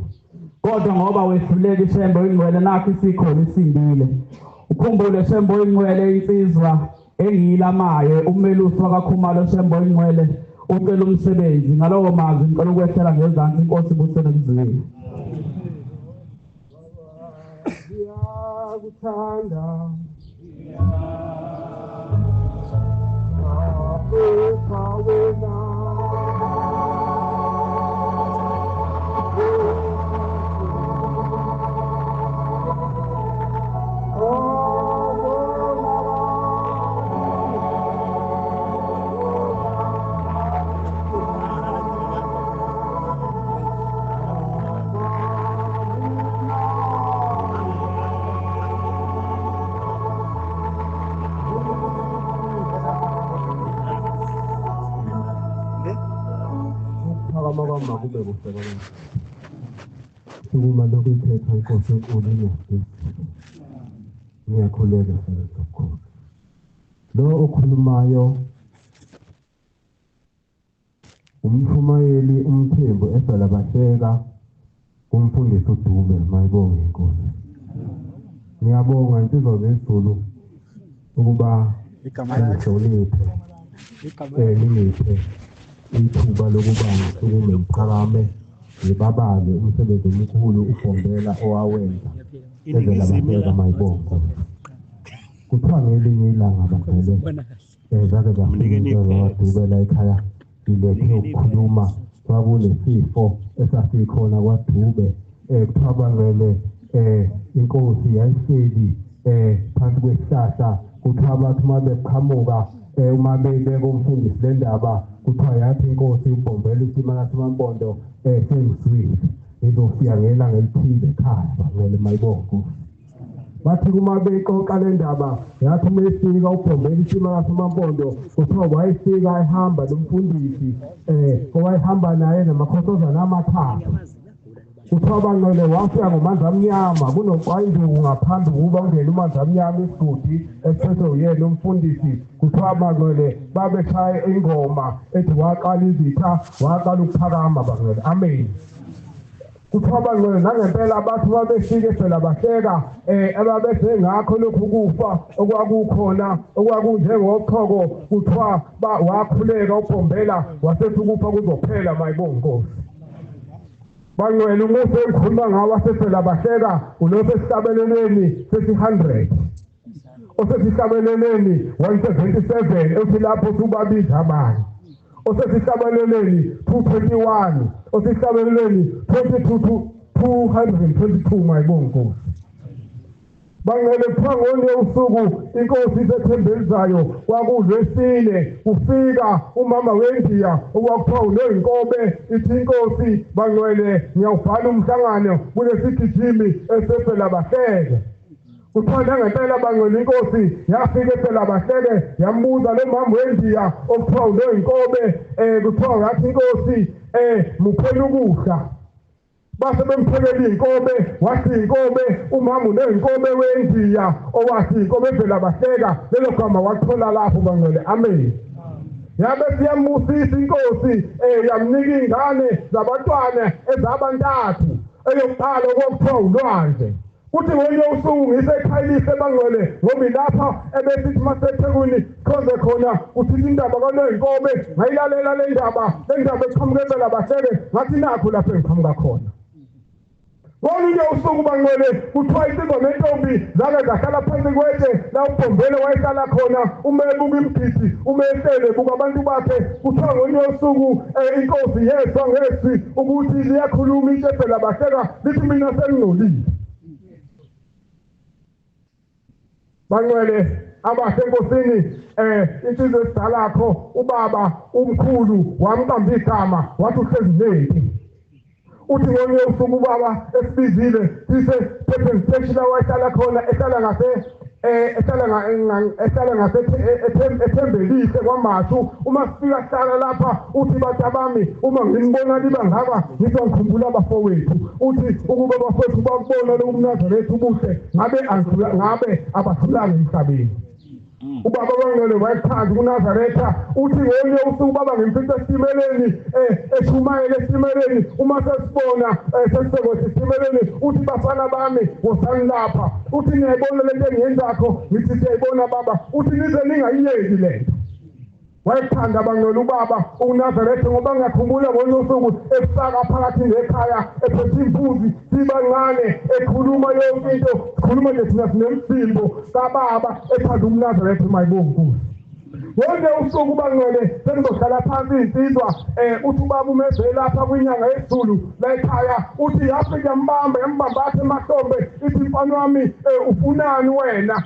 D: Kodwa ngoba wehluleka Shembe oyingcwele nakho isikhona isindile. Ukhumbule Shembe oyingcwele insizwa engiyilamayo umelusi wakaKhumalo Shembe oyingcwele ucela umsebenzi ngalowo mazwi ngicela ukwehlela ngezansi inkosi ibusene kuzwile.
A: Ngiyakuthanda ngiyakupha wena makube kuhle kwami. Sukuma lokuyithetha inkosi enkulu inyasisi. Ngiyakhuleka sebenza okukhulu. Lo okhulumayo umshumayeli uMthembu eSalabahleka umfundisi uDube mayibonge inkosi. Ngiyabonga insizwa zezulu ukuba ngihloniphe ningiphe ithuba lokuba ngisukume ngiphakame ngibabale umsebenzi omkhulu uBhombela owawenza eZelabahleka mayibonge. Kuthiwa ngelinye ilanga bavele zake zafika kwaDube ekhaya ilethe ukukhuluma kwakunesifo esasikhona kwaDube kuthiwa bavele inkosi yayihleli phansi kwesihlahla. Kuthiwa bathi uma beqhamuka uma bebeka umfundisi le ndaba kuthiwa yathi inkosi uBhombela uSimakade Mampondo sengizwile ngizofika ngelanga elithile ekhaya bangcwele mayibonge. Bathi uma bexoxa le ndaba yathi uma efika uBhombela uSimakade Mampondo kuthiwa wayefika ehamba nomfundisi owayehamba naye namakhosazana amathathu. Kuthiwa bangcwele wafika ngomanzi amnyama kunoqwayinduku ngaphambi ukuba ungene umanzi amnyama isigodi esiphethwe uyena umfundisi. Kuthiwa bangcwele babeshaya ingoma ethi waqala izitha waqala ukuphakama bangcwele amen. Kuthiwa bangcwele nangempela bathi babefike eSelabahleka ababesengakho lokhu kufa okwakukhona okwakunjengoqhoko. Kuthiwa wakhuleka uBhombela wasethi ukufa kuzophela mayibonge inkosi. Bangcwele umusi engikhuluma ngawo waseSelabahleka ulokhu esihlabelelweni sesi-100 osesihlabelelweni 177 othi lapho usubabiza abanye osesihlabelelweni 221 osesihlabelelweni 222 mayibonge inkosi. Bangcwele kuthiwa ngolunye usuku inkosi isethembelizayo kwakulwesine kufika umama wendiya okwakuthiwa uNoyinkobe ithi inkosi bangcwele ngiyawubhala umhlangano kulesigijimi eseSelabahleke. Kuthiwa nangempela bangcwele inkosi yafika eSelabahleke yambuza lo mama wendiya okuthiwa uNoyinkobe kuthiwa ngathi inkosi muphela ukudla. Base bemphekela inkobe wathi inkobe umama unenkobe wendiya owathi inkobe eVelabahleka lelo gama wathola lapho bangcwele amen. Yabe siyambusisa inkosi yamnika ingane zabantwana ezabantathu eyokuqala okuthiwa ulwandle. Kuthi ngolunye usuku ngisekhayilise bangcwele ngoba lapha ebesithi maseThekwini khonze khona kuthi indaba kaNoyinkobe ngayilalela le ndaba eqhamuka eVelabahleke ngathi nakho lapho engiqhamuka khona. Ngolunye usuku bangcwele kuthiwa insizwa nentombi zake zahlala phansi kwetshe la uBhombela wayehlala khona uma ebuka imigidi uma ehlele ebuka abantu bakhe. Kuthiwa ngolunye usuku inkosi yezwa ngezwi ukuthi liyakhuluma itshe eVelabahleka lithi mina sengingcolile. Bangcwele abasenkosini insizwa esidalakho ubaba umkhulu wamqamba igama wathi uhlezi nempi. Uthi ngolunye usuku ubaba esibizile sise petrol station la wayehlala khona, ehlala ngase ehlala ngase ethembelise kwaMashu. Uma sifika sihlala lapha uthi batabami, uma nginibona liba ngaba ngithi ngikhumbula abafowethu. Uthi ukuba abafowethu bakubona lo mNazaretha ubuhle ngabe ngabe abahlulanga emhlabeni. Ubaba bangcwele wayethanda kuNazaretha. Uthi ngolunye usuku ubaba ngimfica esitimeleni, eshumayela esitimeleni. Uma sesibona sesibona esitimeleni, uthi bafana bami wozani lapha. Uthi niyayibona lento engiyenzakho? Ngithi siyayibona baba. Uthi nize ningayiyeki lento. Wayethanda abangcwele ubaba uNazaretha, ngoba ngiyakhumbula ngolunye usuku efaka phakathi ngekhaya ephethe impunzi sibancane, ekhuluma yonke into, sikhuluma nje thina sinemfimbo kababa ethanda umNazaretha mayibonga. Wonke usuku bangcwele sengizohlala phansi insizwa, uthi ubaba umeze lapha kwinyanga yezulu la ekhaya. Uthi yafika yambamba yambamba emahlombe, ithi mfana wami ufunani wena?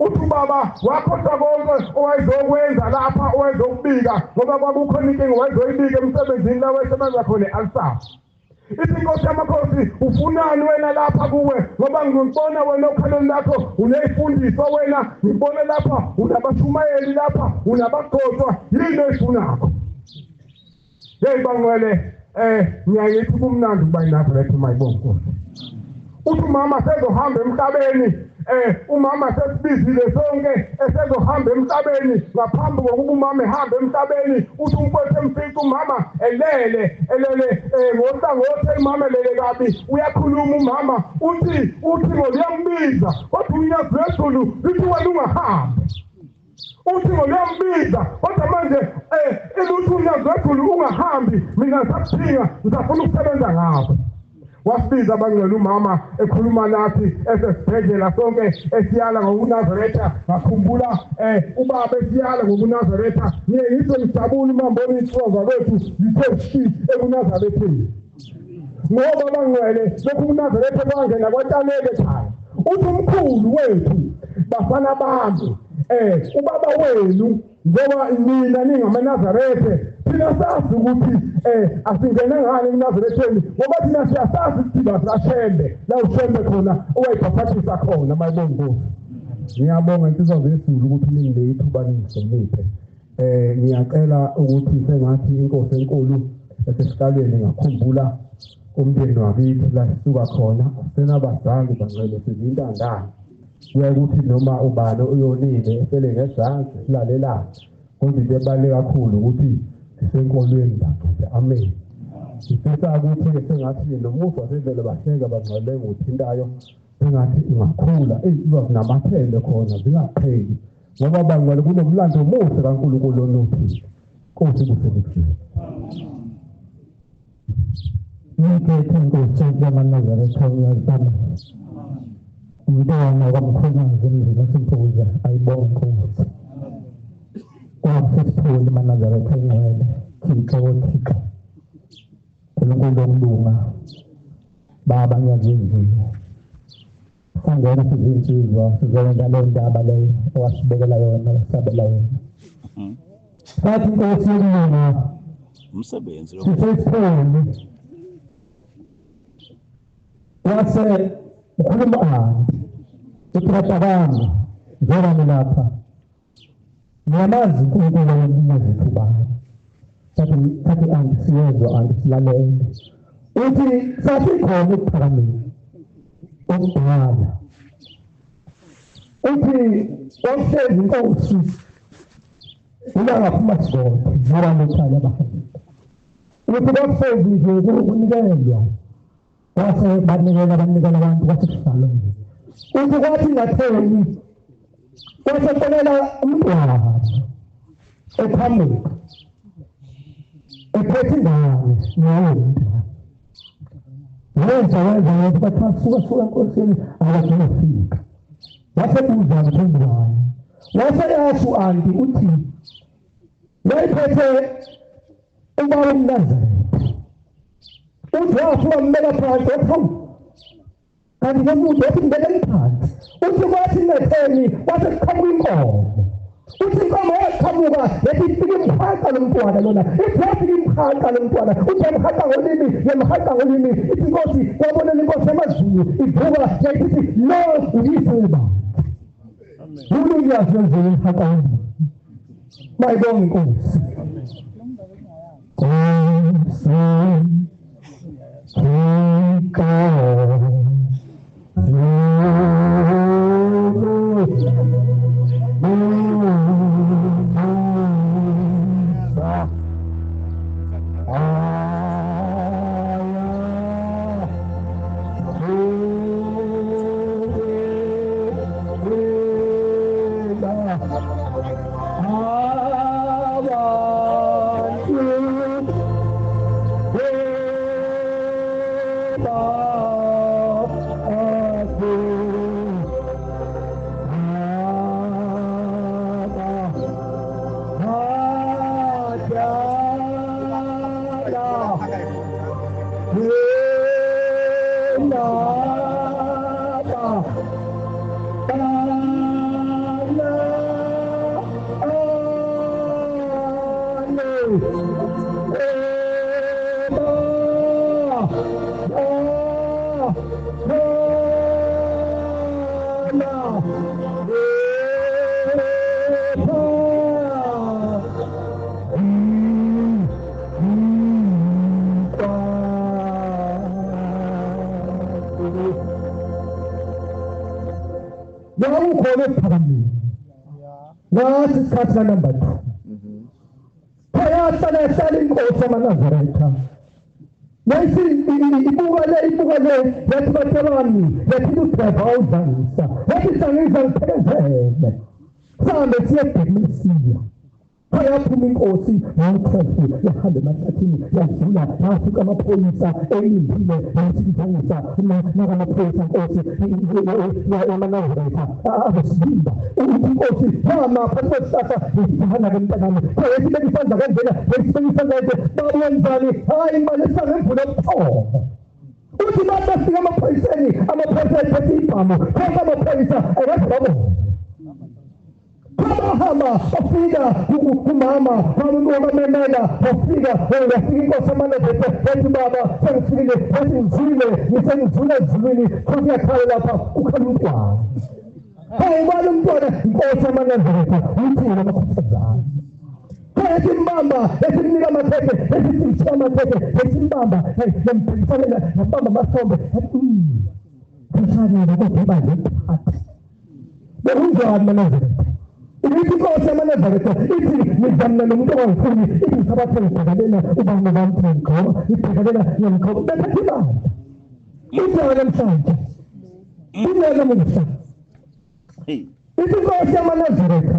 A: Uthi ubaba wakhohlwa konke owayezokwenza lapha, owayezokubika, ngoba kwakukhona inkinga wayezoyibika emsebenzini la wayesebenza khona e-Alsace. Ithi inkosi yamakhosi ufunani wena lapha kuwe, ngoba ngikubona wena okhalweni lakho uneyifundiso wena, ngikubona lapha unabashumayeli lapha unabagcotshwa, yini oyifunakho? Yeyi bangcwele, ngiyayithi kumnandi ukuba iNazaretha mayibonga Nkosi. Uthi umama sezohamba emhlabeni, umama sesibizile sonke esezohamba emhlabeni. Ngaphambi kokuba umama ehambe emhlabeni, uthi umfowethu emfica umama elele elele ngohlangothi, umama elele kabi. Uyakhuluma umama uthi ngoluyambiza, kodwa unyazi lwezulu lithi wena ungahambi. Uthi ngoluyambiza, kodwa manje eluthi unyazi lwezulu ungahambi, mina ngisakudinga, ngisafuna ukusebenza ngawe. Wasibiza abangcwele umama ekhuluma nathi esesibhedlela sonke esiyala ngokuNazaretha. Ngakhumbula ubaba esiyala ngokuNazaretha. Ngiye ngizwe ngijabula uma ngibona iy'nsizwa kwethu zithe shi ekuNazaretheni, ngoba abangcwele lokhu kuNazaretha kwangena kwatshaleka ekhaya. Uthi umkhulu wethu, bafana bami, ubaba wenu, ngoba nina ningamaNazaretha, thina sazi ukuthi asingene ngani ekuNazaretheni, ngoba thina siyasazi isidiba sikaShembe la uShembe khona owayebhaphathisa khona mayibonga Nkosi. Ngiyabonga insizwa zezulu ukuthi ninginike ithuba ningihloniphe. Ngiyacela ukuthi sengathi inkosi enkulu esesihlalweni ngakhumbula umndeni wakithi la sisuka khona, asenabazali bangcwele, sizintandane. Kuyaye ukuthi noma ubani uyonile esele ngezansi silalelane, kodwa into ebaluleke kakhulu ukuthi sisenkolweni bangcwele. Amen. Ngifisa ukuthi sengathi nomusa wasendlela bahleka bangcwele ngothintayo, sengathi ungakhula iy'nsizwa zinamathele khona zingaqheli, ngoba bangcwele kunomlando omuhle kaNkulunkulu onothile. Nkosi kusebuhlungu.
E: Ngikhethe inkosi yamaNazaretha uyazama. Umntwana kwamkhonyazi emzini waseMpuza ayibonge Nkosi. Kwasesithole amaNazaretha engcwele, Thixo woThixo, uNkulunkulu wokulunga, Baba ngiyazizwa. Sangena sizinsizwa sizoyenza le ndaba leyo owasibekela yona, wasabela yona. Sathi inkosi yokulunga
C: umsebenzi lo
E: sisesithole wase ukhuluma anti uthi batabami njengoba lapha ngiyamazi uNkulunkulu womnazethu ubani. Sathi anti siyezwa, anti silalele. Uthi sasikhona ekuphakameni okudala. Uthi ohlezi inkosi ulanga phuma sigodi ngoba lotshala abahambile. Uthi bahlezi nje kunikelwa, kwase banikela banikela abantu, kwase kuhlalwa nje. Uthi kwathi ngatheni kwase kufonela umntwana eqhamuka ephethe ingane nawo umntwana. Wenza wenza wenza, bathiwa suka suka enkosini, akagcina fika. Wasebuza mthondwane, waseyasho u-anti uthi wayephethe ubaba umNazaretha. Uthi wafika wambeka phansi, wathi hawu, kanti lo muntu wathi ngibekele phansi. Uthi kwathi ngetheni kwase kuqhamuka inkomo. Uthi inkomo yaqhamuka yathi ifike imhaqa lo mntwana lona, ithi yafika imhaqa lo mntwana, uthi yamhaqa ngolimi, yamhaqa ngolimi. Ithi inkosi wabonela inkosi yamazulu ivuka yayithi lo uyisiba. Uyazi nje imhaqa ngolimi. Mayibonge inkosi. Nkosi Ngathi isikhathi ka-number 2 phayasala yahlala inkosi yamaNazaretha nayisi ibuka le yathi batabami yathi udriver awudlangisa yathi sangiza ngiphelezele sihambe siye eBhekmesiya. Phaya phuma inkosi ngoKristu yahamba emahlathini yadlula yafika amaphoyisa elimbile yathi nakamaphoyisa nkosi yamaNazaretha abesimba inkosi yama phansi kwesihlahla isihana ke mntanami yesibeka isandla kanjena yesibeka isandla kanje bakwenzani hayi imali sangemvula obuthongo. Uthi bafika amaphoyiseni amaphoyisa ethathe ibhamu konke amaphoyisa akaze babona. Bahamba bafika kumama wamemela bafika wafika inkosi yamaNazaretha yathi baba sengifikile yathi ngizwile ngisengizwile ezulwini futhi yakhala lapha ukhala umntwana. Hayi ubani umntwana inkosi yamaNazaretha uthi namakhosazana yathi mbamba yathi mnika amakhekhe yathi mnika amakhekhe yathi mbamba yambhikisalela yabamba amasombe kufanele kodwa baziphathe bekunjani maNazaretha. Ithi inkosi yamaNazaretha ithi ngizamna nomuntu ongangifuni ithi ngisabathe ngibhekalela ubani bami ngigqoka ibhekalela ngiyamgqoka bethatha imali injalo namhlanje injalo namuhla. Ithi inkosi yamaNazaretha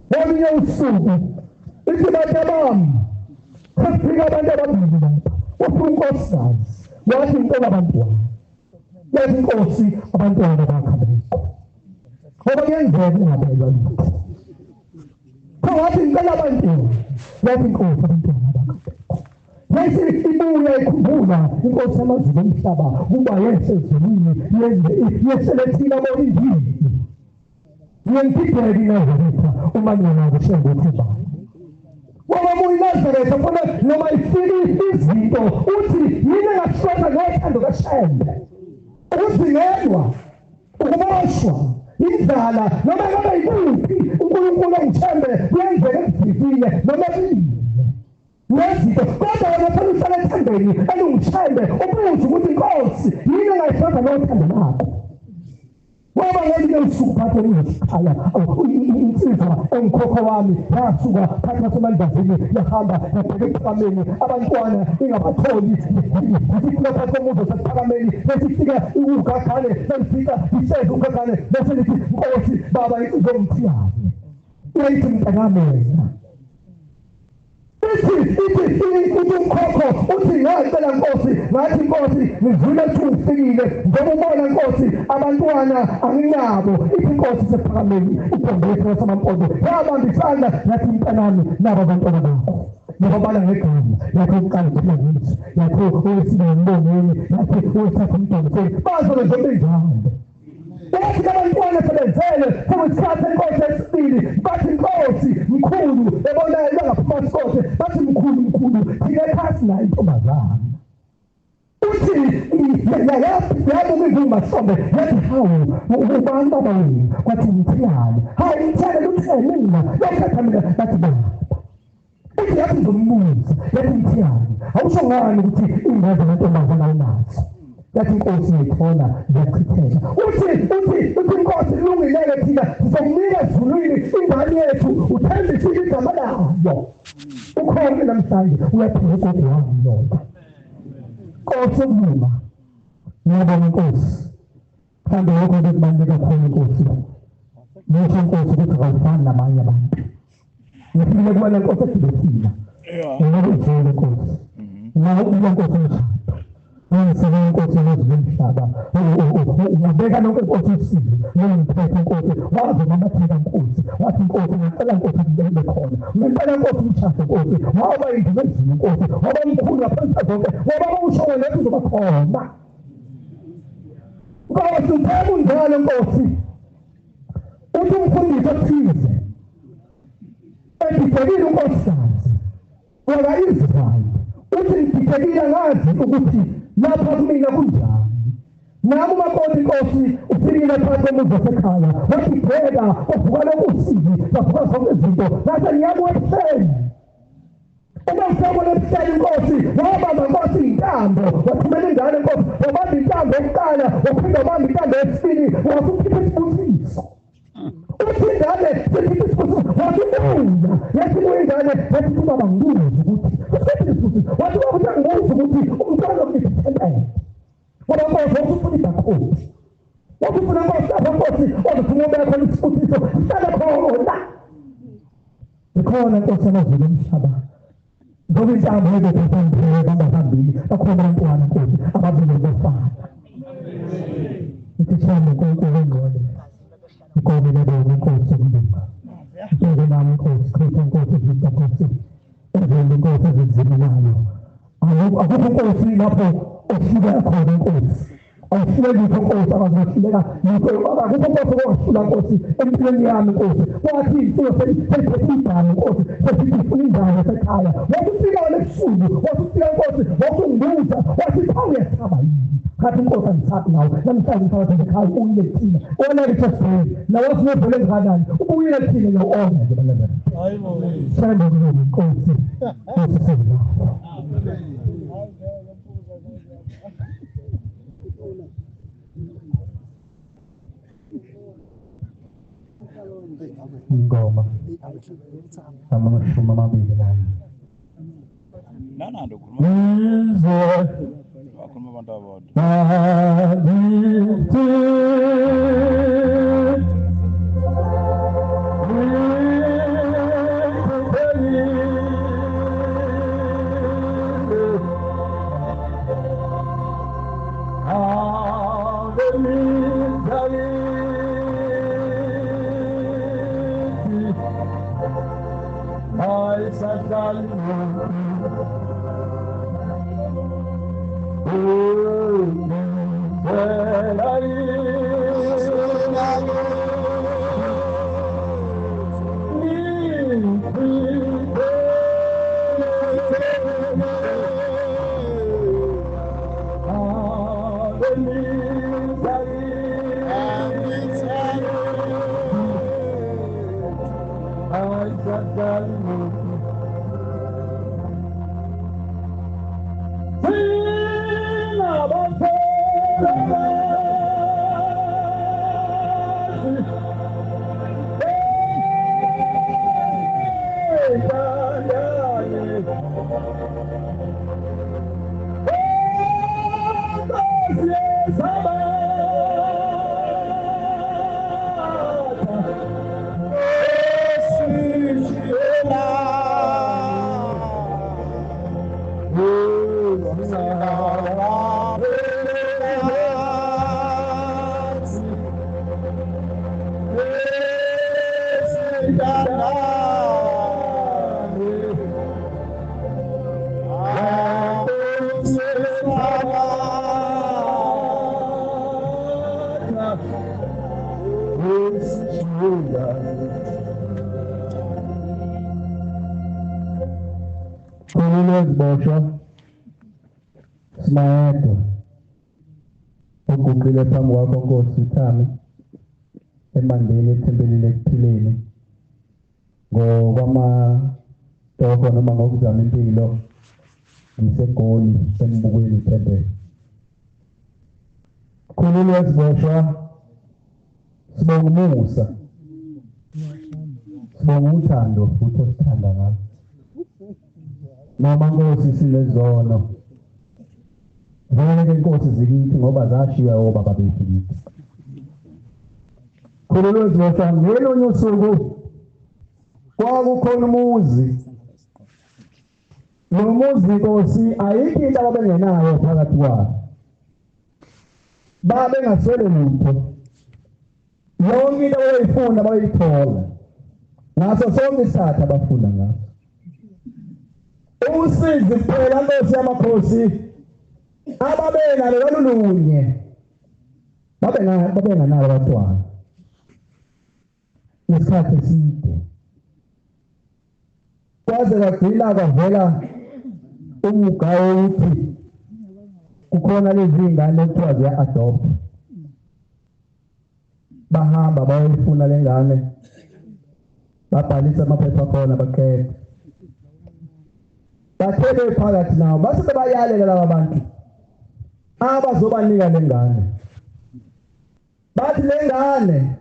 E: ngolunye usuku ithi bantabami sefika abantu ababili lapha wafuna unkosikazi wathi ngicela abantwana yathi inkosi abantwana bakho abekho ngoba kuyenzeka ungabelwa lutho. Wathi ngicela abantwana yathi inkosi abantwana bakho abekho. Yathi ibuya ikhumbula inkosi yamazulu omhlaba kuba yesezulwini yesele thina molindini ngiyengibheke iNazaretha uma ngiyona kushenge uba ngoba uyiNazaretha funa noma ifike izinto uthi yini engakuhlonza ngothando kaShembe ukuzingelwa ukuboshwa indlala noma ngabe yikuphi uNkulunkulu engithembe kuyenzeka ekuviviye noma kuyini nezinto kodwa wena funa uhlale ethandeni elungithembe ubuze ukuthi inkosi yini engayihlonza ngothando lakho. Ngoba ngelinye usuku phathe uyisikhala insizwa engikhokho wami yasuka phatha semandazini yahamba yabheka ekuphakameni abantwana ingabatholi ifika phatha umuzi wasekuphakameni besifika ugagane besifika ihlezi ugagane bese lithi nkosi baba izomthiyane uyayithi mntanami wena ithi umkhokho uthi ngacela nkosi ngathi nkosi ngizwile ukuthi ufikile njengoba ubona nkosi abantwana anginabo. Ithi inkosi sephakameni ibhombethe wasamampondo yabamba isandla yathi mntanami nabo abantwana bakho yababala ngegama yathi uqala ukuphila ngithi yathi owesibili umbongeni yathi owesithathu umdongiseni bazobe nje benjalo. Wathi abantwana sebenzele sekuyisikhathi enkosi esibili bathi inkosi mkhulu ebona bangaphuma isikole bathi mkhulu mkhulu thina ekhaya sinayo intombazana. Uthi yabuka ivumahlombe yathi hawu ubani baba wenu kwathi Mthiyane. Hawu Mthiyane luthe mina lokhetha mina bathi baba. Uthi yathi ngizombuza yathi Mthiyane awusho ngani ukuthi ingane zamantombazana awunazo? Yathi inkosi ngiyithola ngiyachitheka. Uthi inkosi ilungileke thina sizokunika ezulwini ingane yethu uthembisile igama layo. Ukhona namhlanje uyaphila ugogo wami lona. Nkosi okulunga ngiyabonga inkosi. Mhlawumbe lokho bekubaluleke kakhulu inkosi. Ngisho inkosi ukuthi awufani namanye abantu. Ngifikile kuwena inkosi ethi ngiyakuzwela inkosi. Ngiyakubona inkosi umshado. Ngisekela inkosi yezwe lomhlaba. Ubeka lonke inkosi usizo. Ngiyiphethe inkosi. Waze mamatheka inkosi. Wathi inkosi ngicela inkosi ngibeke khona. Ngicela inkosi umshado inkosi. Waba yindlu inkosi. Waba mkhulu ngaphansi zonke. Waba usho wena uzoba khona. Nkosi upheka unjalo nkosi. Uthi umfundisi othize edidekile unkosikazi waka-Israyeli uthi ngididekile ngazi ukuthi lapha kumina kunjani. Nami umakoti inkosi ufikile phakathi komuzi wasekhaya wathi bheka wavuka lokhu usizi wavuka zonke izinto ngase ngiyabuya ekuseni. Uma usabona ekuseni inkosi wabamba inkosi intambo wathumela ingane inkosi wabamba intambo yokuqala waphinda wabamba intambo yesibili wasukhipha isibusiso. Uthi ingane sikhipha isibusiso wathi buya yathi buya ingane yathi ubaba ngibuze ukuthi sikhipha isibusiso wathi ubaba ngibuze ukuthi umntwana ukhipha ithempeli. Ngoba inkosi wafuna ibhakhodi wafuna inkosi apha inkosi ozofuna ubeka khona isibusiso sihlale khona. Ikhona inkosi amazulu omhlaba ngoba intambo ebephambi bamba phambili bakhona abantwana inkosi ababili bofana. Ithi uNkulunkulu ongcwele inkosi lebona inkosi ukulunga. Inkosi nami inkosi Kristu inkosi izinto inkosi ezweni inkosi ezinzima nayo. Akukho inkosi lapho ohluleka khona inkosi. Awuhluleki lutho inkosi abazohluleka lutho akukho inkosi owahlula inkosi empilweni yami inkosi. Wathi imfuyo seyiphethe ibhamu inkosi sesithi ifuna indawo yasekhaya. Wakufika wena ebusuku wakufika inkosi wakungibuza wathi pha uyasaba yini? Khathi inkosi angisabi nawe namhlanje ngisawathi ekhaya uyile thina wena lithi nawe sinevele engakanani ubuyile thina nawe onke nje balazana.
B: Hayibo.
E: Sithanda kulunga inkosi inkosi sezilapho. Ingoma ama-24.
C: Nanando ukhuluma
E: Izwe
C: bakhuluma abantu abodwa.
E: Bakithi
A: weziboshwa Simayedwa oguqile phambi kwakho Nkosi Thami emandeni ethempelini ekuphileni ngokwamatoko noma ngokuzama impilo ngiseGoli embukweni ithempeli. Khululu weziboshwa sibonga umusa, sibonga uthando futhi osithanda ngalo. Noma Nkosi sinezono vele Nkosi zikithi ngoba zashiya obaba bethu kithi. Khululu weziboshwa ngelunye usuku kwakukhona umuzi. Lo muzi Nkosi ayikho into ababengenayo phakathi kwawo, babengaswele lutho, yonke into abayifuna bayithola ngaso sonke isikhathi abafuna ngaso. Usizi kuphela Nkosi yamakhosi ababenalo lolunye, babenganalo abantwana isikhathi eside, kwaze kwagcina kwavela umuga wokuthi kukhona lezi ngane ekuthiwa ziya-adopt. Bahamba bayoyifuna le ngane, babhalisa amaphepha khona baqeda. Bathe bephakathi nawo base bebayalela laba bantu abazobanika le ngane, bathi le ngane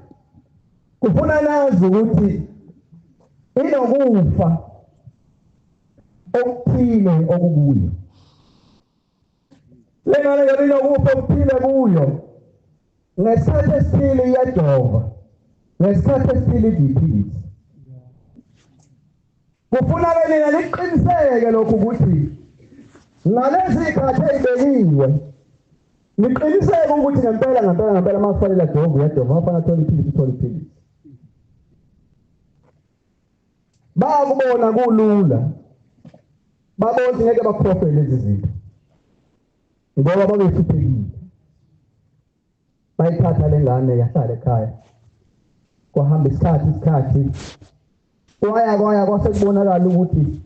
A: kufuna nazi ukuthi inokufa okuthile okukuyo. Le ngane ngabe inokufa okuthile kuyo, ngesikhathi esithile iyadova, ngesikhathi esithile idiphilisi. Kufuna ke nina niqiniseke lokhu ukuthi ngalezi zikhathi ezibekiwe niqiniseke ukuthi ngempela ngempela ngempela makufanele adove uyadova, makufanele athole iphilisi uthole iphilisi. Bakubona kulula, babona ukuthi ngeke bakhohlwe lezi zinto ngoba babehluphekile. Bayithatha le ngane yahlala ekhaya, kwahamba isikhathi kwaya kwase kubonakala ukuthi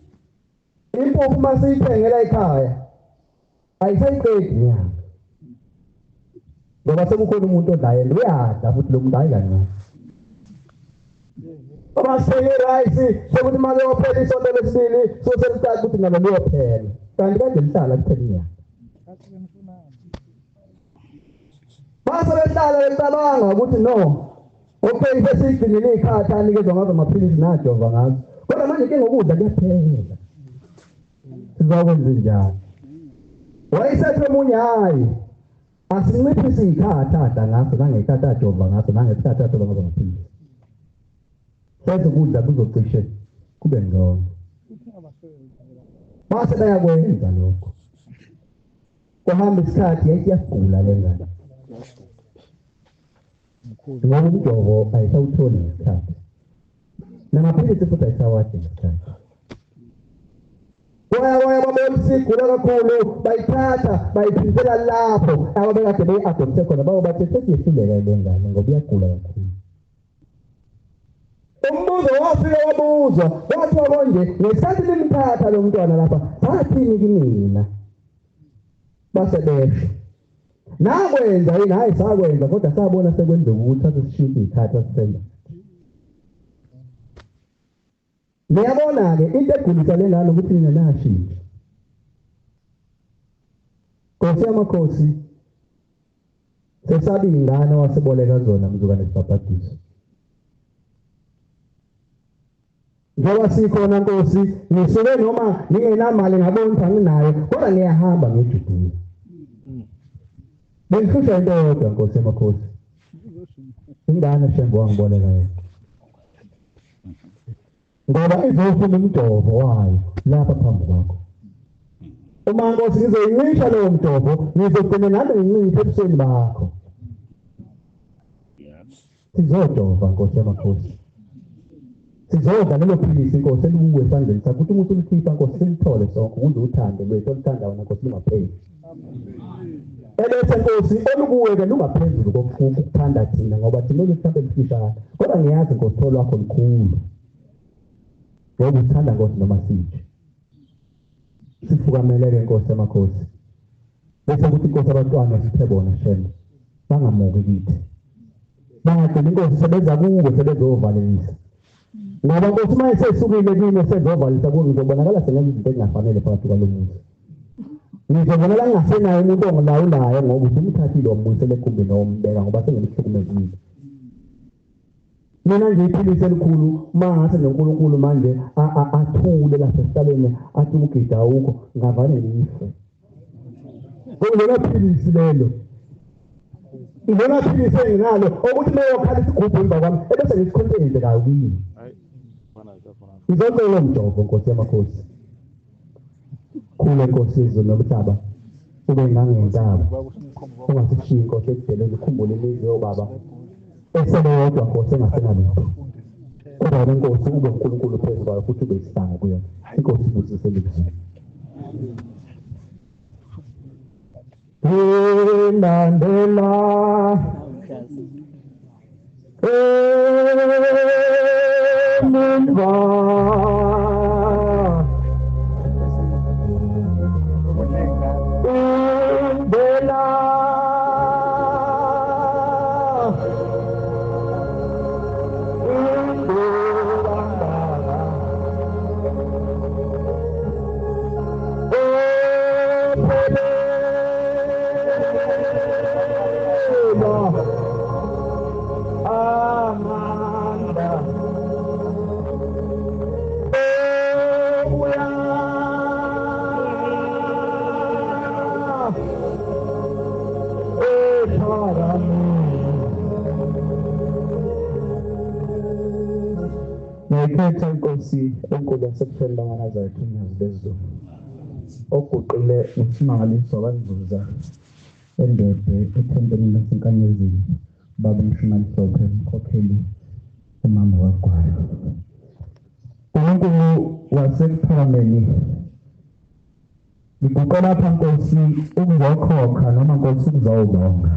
A: impuphu masiyithengela ekhaya ayisayiqedi inyanga, ngoba sekukhona umuntu odlayo uyadla futhi lo muntu hayi kancane. Abaseke rice sekuthi manje yophela isonto lesibili soseliqala ukuthi nalo liyophela, kanti kade lihlala kuphela inyanga. Base behlala becabanga ukuthi no, okay sesigcinile ikhathi anikezwa ngazo amaphilisi najova ngazo, kodwa manje ke ngokudla kuyaphela, sizokwenza njani? Wayesethi omunye hayi asinciphise ikhathi adla ngaso nangekhathi ajova ngaso nangesikhathi athola ngazo amaphilisi, senze ukudla kuzocishe kube ngcono. Base bayakwenza lokho. Kwahamba isikhathi yayithi iyagula le ngane ngoba umjovo ayisawutholi ngesikhathi namaphilisi futhi ayisawadli ngesikhathi. Kwaya babona isigula kakhulu, bayithatha bayiphindisela lapho ababekade beyi-adopte khona, bawo bathi sesiyehluleka le ngane ngoba iyagula kakhulu. Umbuzo wafika wabuzwa kwathiwa konje ngesikhathi nimthatha lo mntwana lapha sathini kimina? Base besho nakwenza yini? Hayi sakwenza, kodwa sabona sekwenzeka ukuthi sasishintshe ikhathi asisenza. Niyabona-ke into egulisa le ngane ukuthi nina nashintsha. Nkosi yamakhosi, sesabi ingane waseboleka zona mzukwane sibhabhadiswa. Njengoba sikhona Nkosi, ngisuke noma ngingenamali ngabona ukuthi anginayo, kodwa ngiyahamba ngejudiya. Bengihlushwa into eyodwa Nkosi yamakhosi, ingane Shembe wangiboleka yona, ngoba izofuna umjovo wayo lapha phambi kwakho. Uma Nkosi ngizoyincisha lowo mjovo, ngizogcina nami ngincishe ebusweni bakho. Sizojova Nkosi yamakhosi, sizodla lelo philisi Nkosi elikuwe esandleni sakho, ukuthi uma usulikhipha Nkosi silithole sonke ukuze uthande lwethu oluthanda wena Nkosi lungapheli. Ebese Nkosi olukuwe-ke lungaphezulu kokuthanda thina, ngoba thina oluthambe lufishane, kodwa ngiyazi Nkosi utholo lwakho lukhulu ngoba uthanda Nkosi noma sitshe.
D: Sifukameleke Nkosi yamakhosi. Bese kuthi Nkosi abantwana sithe bona Shembe bangamuki kithi. Bangagcina Inkosi sebenza kuwe sebezovalelisa. Ngoba Nkosi uma esesukile kimi sezovalelisa kuwe ngizobonakala sengenza izinto ezingafanele phakathi kwalo muzi. Ngizobonakala ngingasenayo umuntu ongilawulayo ngoba usumthathile wambuyisela egumbini wombeka ngoba sengimhlukumezile. Mina nje iphilisi elikhulu uma ngase noNkulunkulu manje athule lasesihlalweni athi ugida awukho ngavane ngife. Ngoba philisi lelo. Ilona philisi enginalo ukuthi mayokhala isigubhu emva kwami ebese ngisikhontenze kayo kimi. Ngizocela umjovo Nkosi yamakhosi. Khule Nkosi yezulu nomhlaba ube ngangentaba. Ungasishiyi Nkosi ekudeleni ukhumbule imizi yobaba. Esebeyodwa Nkosi engasenalutho. Kodwa Nkosi ube uNkulunkulu phezu kwayo futhi ube isihlangu kuyona. Inkosi ibusise lizwi. Ilandela emuva indlela Ngiyikhetha inkosi enkulu yasebuhleni bakaNazaretha uNyazi lwezulu oguqile uSimangaliso kaNzuza endede ethempelini laseNkanyezini baba uMshumane Hlophe umkhokheli umama waGwala. uNkulunkulu wasekuphakameni ngiguqe lapha Nkosi ukuzokhokha noma Nkosi ukuzobonga.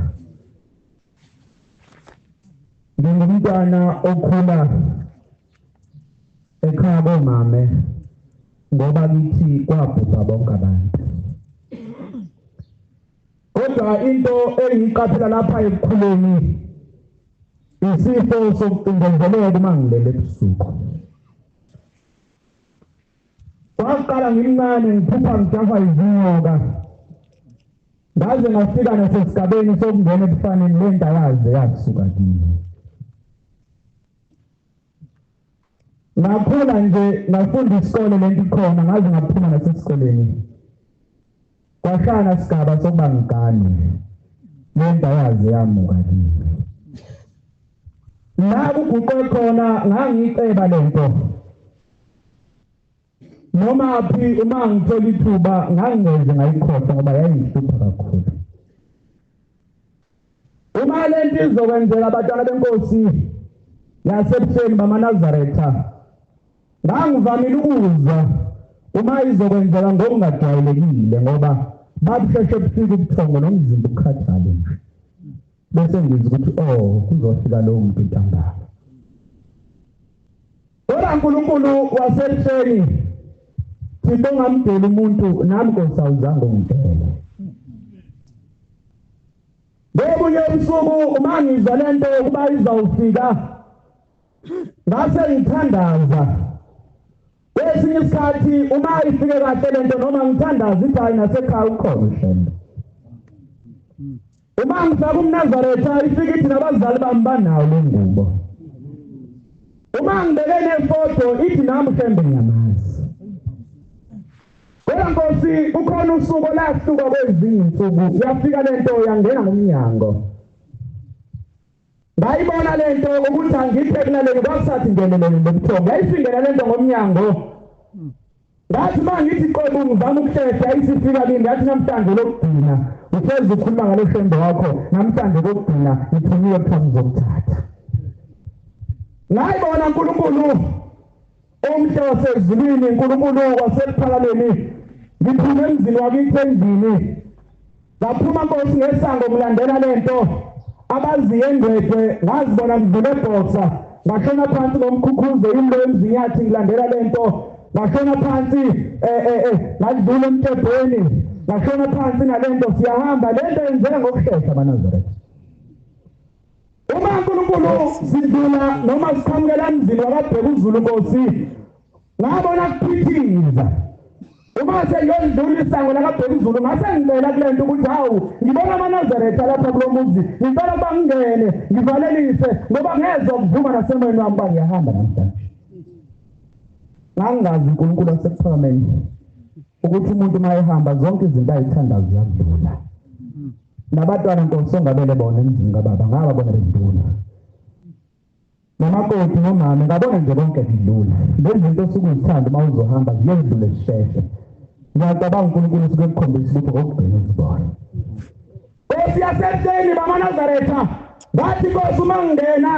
D: Ngingumntwana okhula ekhaya komame ngoba kithi kwabhubha bonke abantu. Kodwa into engiyiqaphela lapha ekukhuleni isifo sokucindezeleka uma ngilele ebusuku. Kwaqala ngimncane ngiphupha ngijahwa izinyoka. Ngaze ngafika nasesigabeni sokungena ebufaneni lento ayaze yasuka kimi. Ngakhula nje ngafunda isikole lento ikhona ngaze ngaphuma nasesikoleni. Kwashana sigaba sokuba ngigane. Lento ayaze yamuka kimi. La kuguqe khona ngangiceba lento. Noma phi uma ngithola ithuba ngangeze ngayikhohlwa ngoba yayingihlupha kakhulu. Uma lento izokwenzeka abantwana benkosi yasebuhleni bamaNazaretha ngangivamile ukuzwa uma izokwenzeka ngokungajwayelekile ngoba babusheshe bufika ubuthongo nomzimba ukukhathale nje. Bese ngizwa ukuthi oh kuzofika lowo muntu ntambama. Kodwa uNkulunkulu wasebuhleni Thixo ngamdela umuntu nami Nkosi awuzange ungidele. Ngobunye ubusuku uma ngizwa lento ukuba izawufika ngase ngithandaza. Kwesinye isikhathi uma ifike kahle lento noma ngithandaza ithi hayi nasekhaya ukhona uShembe. Uma ngifaka umNazaretha ifike ithi nabazali bami banawo le ngubo. Uma ngibeke nefoto ithi nami uShembe ngiyamazi. Kodwa Nkosi ukhona usuku lahluka kwezinye insuku yafika lento yangena ngomnyango. Ngayibona lento ukuthi angiphe kunaleli kwakusathi ngenelele lobuthongo. Yayifingena lento ngomnyango. Ngathi mangithi qobo ngizama ukuhlehla isifika kimi ngathi namhlanje lokugcina uhlezi ukhuluma ngalo Shembe wakho namhlanje kokugcina ngithunywe kuthiwa ngizokuthatha. Ngayibona uNkulunkulu omhle wasezulwini uNkulunkulu wasekuphakameni ngiphume emzini wakithi endlini ngaphuma Nkosi ngesango ngilandela lento abaziye endwedwe ngazibona ngivule boxer ngashona phansi ngomkhukhuzo imlo emzinyathi ngilandela lento
A: Ngashona phansi ngadlula emtebheni, ngashona phansi nalento siyahamba lento yenzeka ngokushesha amaNazaretha. Uma uNkulunkulu sidlula noma siqhamukela emzini wakabheka uZulu Nkosi, ngabona kuphithiza. Uma seyondlula isango lakabheka uZulu ngase ngicela kule nto ukuthi hawu ngibona amaNazaretha lapha kulo muzi, ngicela ukuba ngingene ngivalelise ngoba ngezwa kuvuma nasemoyeni wami uba ngiyahamba namhlanje. Ngangazi uNkulunkulu wasekuphakameni ukuthi umuntu uma ehamba zonke izinto ayithandayo ziyadlula. Nabantwana Nkosi ongabele bona emzini kababa ngababona bedlula. Namakoti nomama ngabona nje konke kudlula. Lezi zinto osuke uzithanda uma uzohamba ziyedlule zisheshe. Ngiyacabanga uNkulunkulu usuke ekukhombisa ukuthi okugcina uzibona. Nkosi yaseMtsheni bamaNazaretha, ngathi Nkosi uma ngingena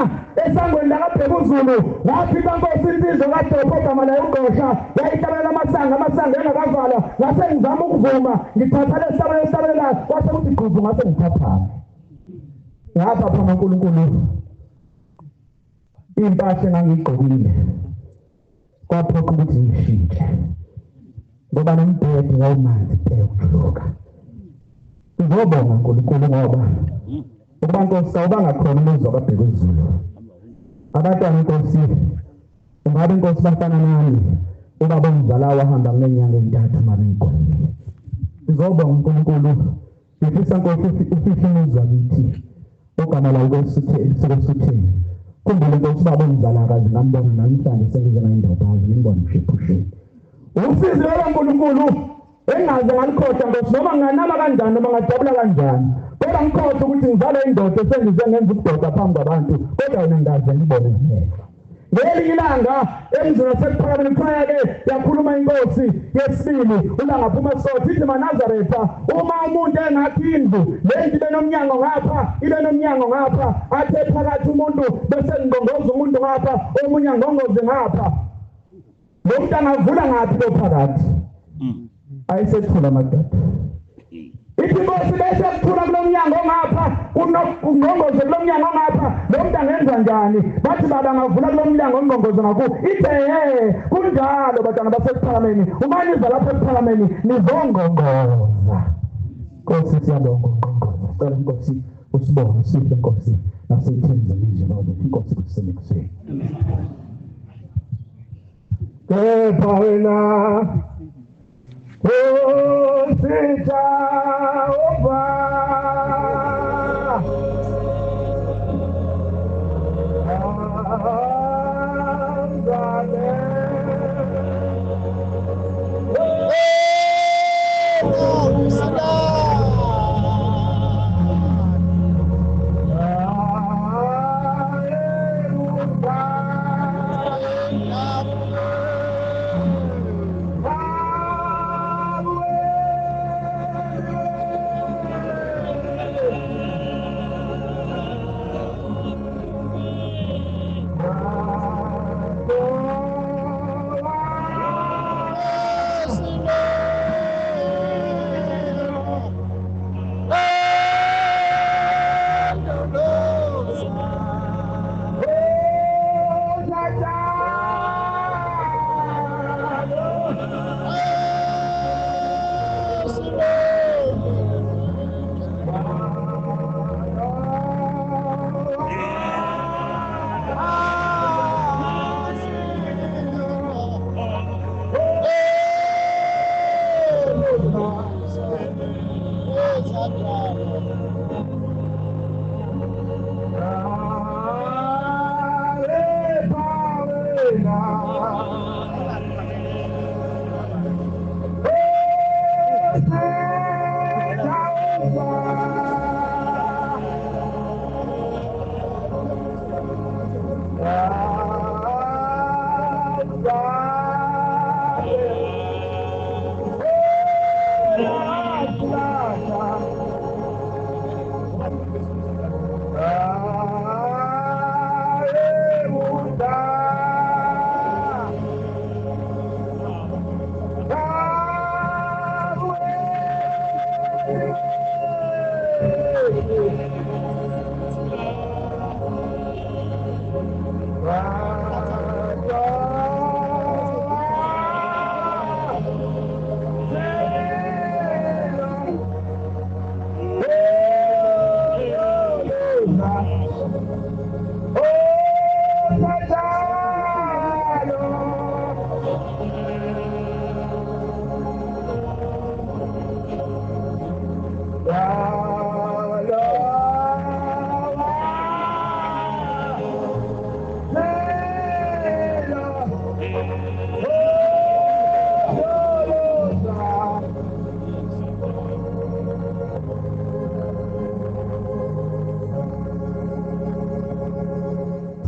A: esangweni lakabheka uZulu, ngafika Nkosi insizwa kaDopho ogama layo uGosha, yayihlabelela amasango, amasango engakavalwa, ngase ngizama ukuvuma, ngithatha lesihlabelelo esihlabelelayo, kwase kuthi gquzu ngase ngithathana. Ngapha uNkulunkulu impahla engangiyigqokile kwaphoqa ukuthi ngishintshe ngoba nombhede wawumanzi te ukujuluka. Ngizobonga uNkulunkulu ngoba ukuba Nkosi awubangakhona umuzi wakabheka uZulu. Abantwana Nkosi ungabe Nkosi bafana nami, ubaba omzala wahamba ngenyanga ezintathu mama engigqokile. Ngizobonga uNkulunkulu, ngifisa Nkosi ufihle umuzi wakithi ogama lawo Nkosi. Khumbula Nkosi ubaba omzala akaze ngambona namhlanje sengize ngayindoda azi ngimbone mshiphusheni. Usizi lolo uNkulunkulu engaze ngalikhohlwa Nkosi, noma nginganama kanjani noma ngajabula kanjani, kodwa ngikhohlwa ukuthi ngizale indoda sengize ngenza ubudoda phambi kwabantu, kodwa wena ngaze ngibone ngeke. Ngelinye ilanga emzini wasekuphakameni kukhaya-ke yakhuluma inkosi yesibili uLanga phuma sothi ithi maNazaretha, uma umuntu engathi indlu le ndlu ibe nomnyango ngapha ibe nomnyango ngapha, athe phakathi umuntu bese ngqongoza umuntu ngapha omunye angqongoze ngapha, lo muntu angavula ngaphi lo phakathi? Ayisethula amadoda. Ithi inkosi bese kuthula kulo mnyango ngapha kungqongoze kulo mnyango ngapha, lo muntu angenza njani? Bathi baba angavula kulo mnyango ngqongoze ngaku. Ithe he kunjalo bantwana basekuphakameni, uma niza lapha ekuphakameni nizongqongoza. Nkosi siyabonga ngqongoza, sicela Nkosi usibonge sihle Nkosi naseyitheni zemizwa baba Inkosi kusisemekuseni. Kepha wena Nkosi Jehova,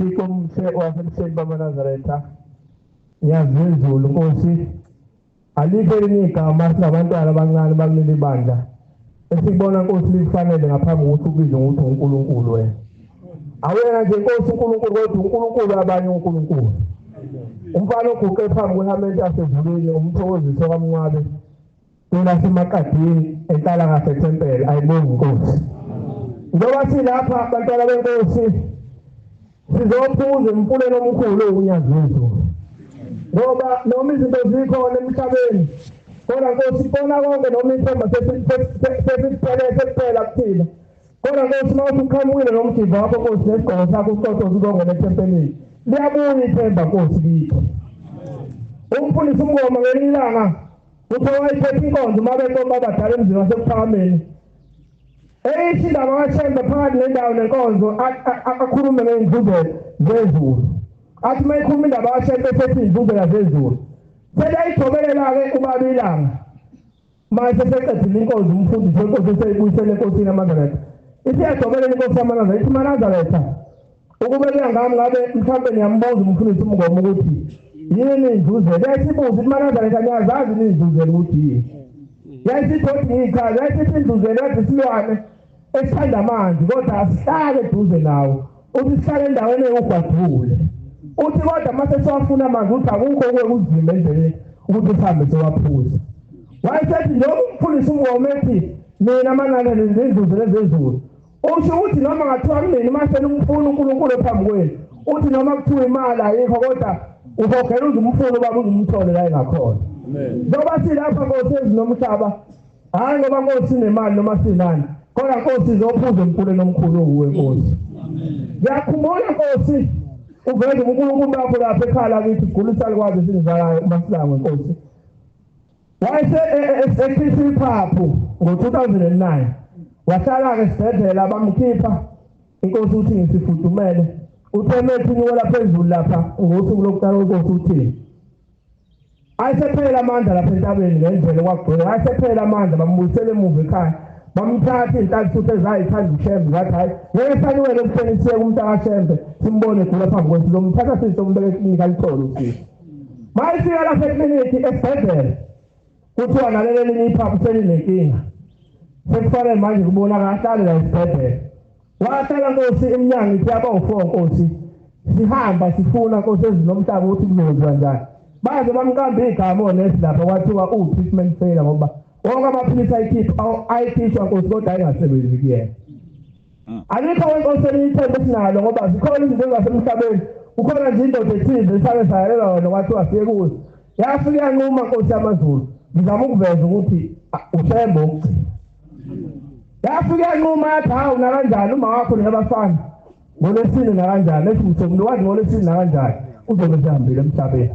A: Thixo omhle wasemhleni bamaNazaretha, ngiyazizulu Nkosi, alikho elinye igama singabantwana abancane bakuleli bandla esikubona Nkosi lifanele ngaphambi kokuthi ubizwe ngokuthi uNkulunkulu wena. Awena nje Nkosi uNkulunkulu, kodwa uNkulunkulu abanye uNkulunkulu. Umfana oguqe phambi kwehamente yasezulwini, umthokozisi okaMncwabe kulaseMaqadini enhlalakahle thempeli, ayibonge Nkosi. Njengoba silapha bantwana benkosi, sizophuza emfuleni omkhulu uNyazi lwezulu, ngoba noma izinto zikhona emhlabeni, kodwa Nkosi kubona konke, noma ithemba sesiphele sekuphela kuthina, kodwa Nkosi uma usuqhamukile nomjiva wakho Nkosi nesigqoko sakho uqotho uzongena ethempelini, liyabuya ithemba Nkosi kithi. Umfundisi uMngoma ngelinye ilanga uthe wayiphethe inkonzo uma beqoma abadala emzini waseKuphakameni, eyithi indaba kaShembe phakathi nendawo nenkonzo akhulume ngey'ndluzela zezulu. Athi uma ekhuluma indaba kaShembe esethi iy'ndluzela zezulu, seliyayijobelela-ke ubaba ilanga. Manje seseqedile inkonzo umfundisi wenkosi eseyibuyisele enkosini yamaNazaretha, isiyajobelela inkosi yamaNazaretha, ithi maNazaretha, ukube kuya ngami ngabe mhlawumbe niyambuza umfundisi uMngoma ukuthi yini indluzela. Yayisibuza ithi maNazaretha, niyazazi yini indluzela ukuthi yini? Yayisithi ngiyichaza, yayisithi indluzela yathi isilwane esithanda amanzi kodwa asihlale eduze nawo, uthi sihlale endaweni ewugwadule, uthi kodwa mase siwafuna amanzi uthi akukho okuke kuzima endleleni ukuthi sihambe siwaphuze. Wayesethi njengoba umfundisi uMngoma ethi mina maNazaretha indluzela zezulu, usho ukuthi noma ngathiwa kunini mase nimfuna uNkulunkulu phambi kwenu, uthi noma kuthiwa imali ayikho kodwa uhogela uze umfune ubaba uze umthole la engakhona. Njengoba silapha Nkosi ezinomhlaba, hhayi ngoba Nkosi sinemali noma sinani, kodwa Nkosi izophuza emfuleni omkhulu owuwe Nkosi. Ngiyakhumbula Nkosi uveze uNkulunkulu bakho lapha ekhaya lakithi, gula isalikwazi esingizalayo uMasilangwe Nkosi. Wayese ekhipha iphaphu ngo-2009, wahlala-ke esibhedlela bamkhipha, inkosi uthi ngisifudumele. Uthe methi unyukela phezulu lapha ngosuku lokuqala kwenkosi uthini, ayesephela amandla lapha entabeni ngendlela okwagcwele, ayesephela amandla, bambuyisela emuva ekhaya, bamthatha iy'nhlanhla ezayithanda uShembe, zathi hhayi ngeke saniwele ekuseni siye kumntakaShembe simbone egula phambi kwethu, sizomthatha sizombeka eklinikhi alithole usizo. Mayefika lapha eklinikhi esibhedlela, kuthiwa naleli elinye iphaphu selinenkinga, sekufanele manje kubonakala ahlale la esibhedlela. Wahlala Nkosi iminyango ithi yaba u4 Nkosi, sihamba sifuna Nkosi ezinomhlaba ukuthi kuzokwenziwa njani. Baze bamqamba igama onesi lapha kwathiwa uwu-treatment failure, ngoba wonke amaphilisi ayikhishwa Nkosi kodwa ayingasebenzi kuyena. Alikho inkosi elinye ithemba esinalo, ngoba zikhona izinto zasemhlabeni. Kukhona nje indoda ethize esake sayalelwa yona kwathiwa siye kuyo, yafika yanquma Nkosi yamaZulu. Ngizama ukuveza ukuthi uShembe wokugcina. Yafika yanquma yathi hawu nakanjani uma wakho nabafana ngolwesine nakanjani, ethi mthombo wathi ngolwesine nakanjani uzobe sehambile emhlabeni.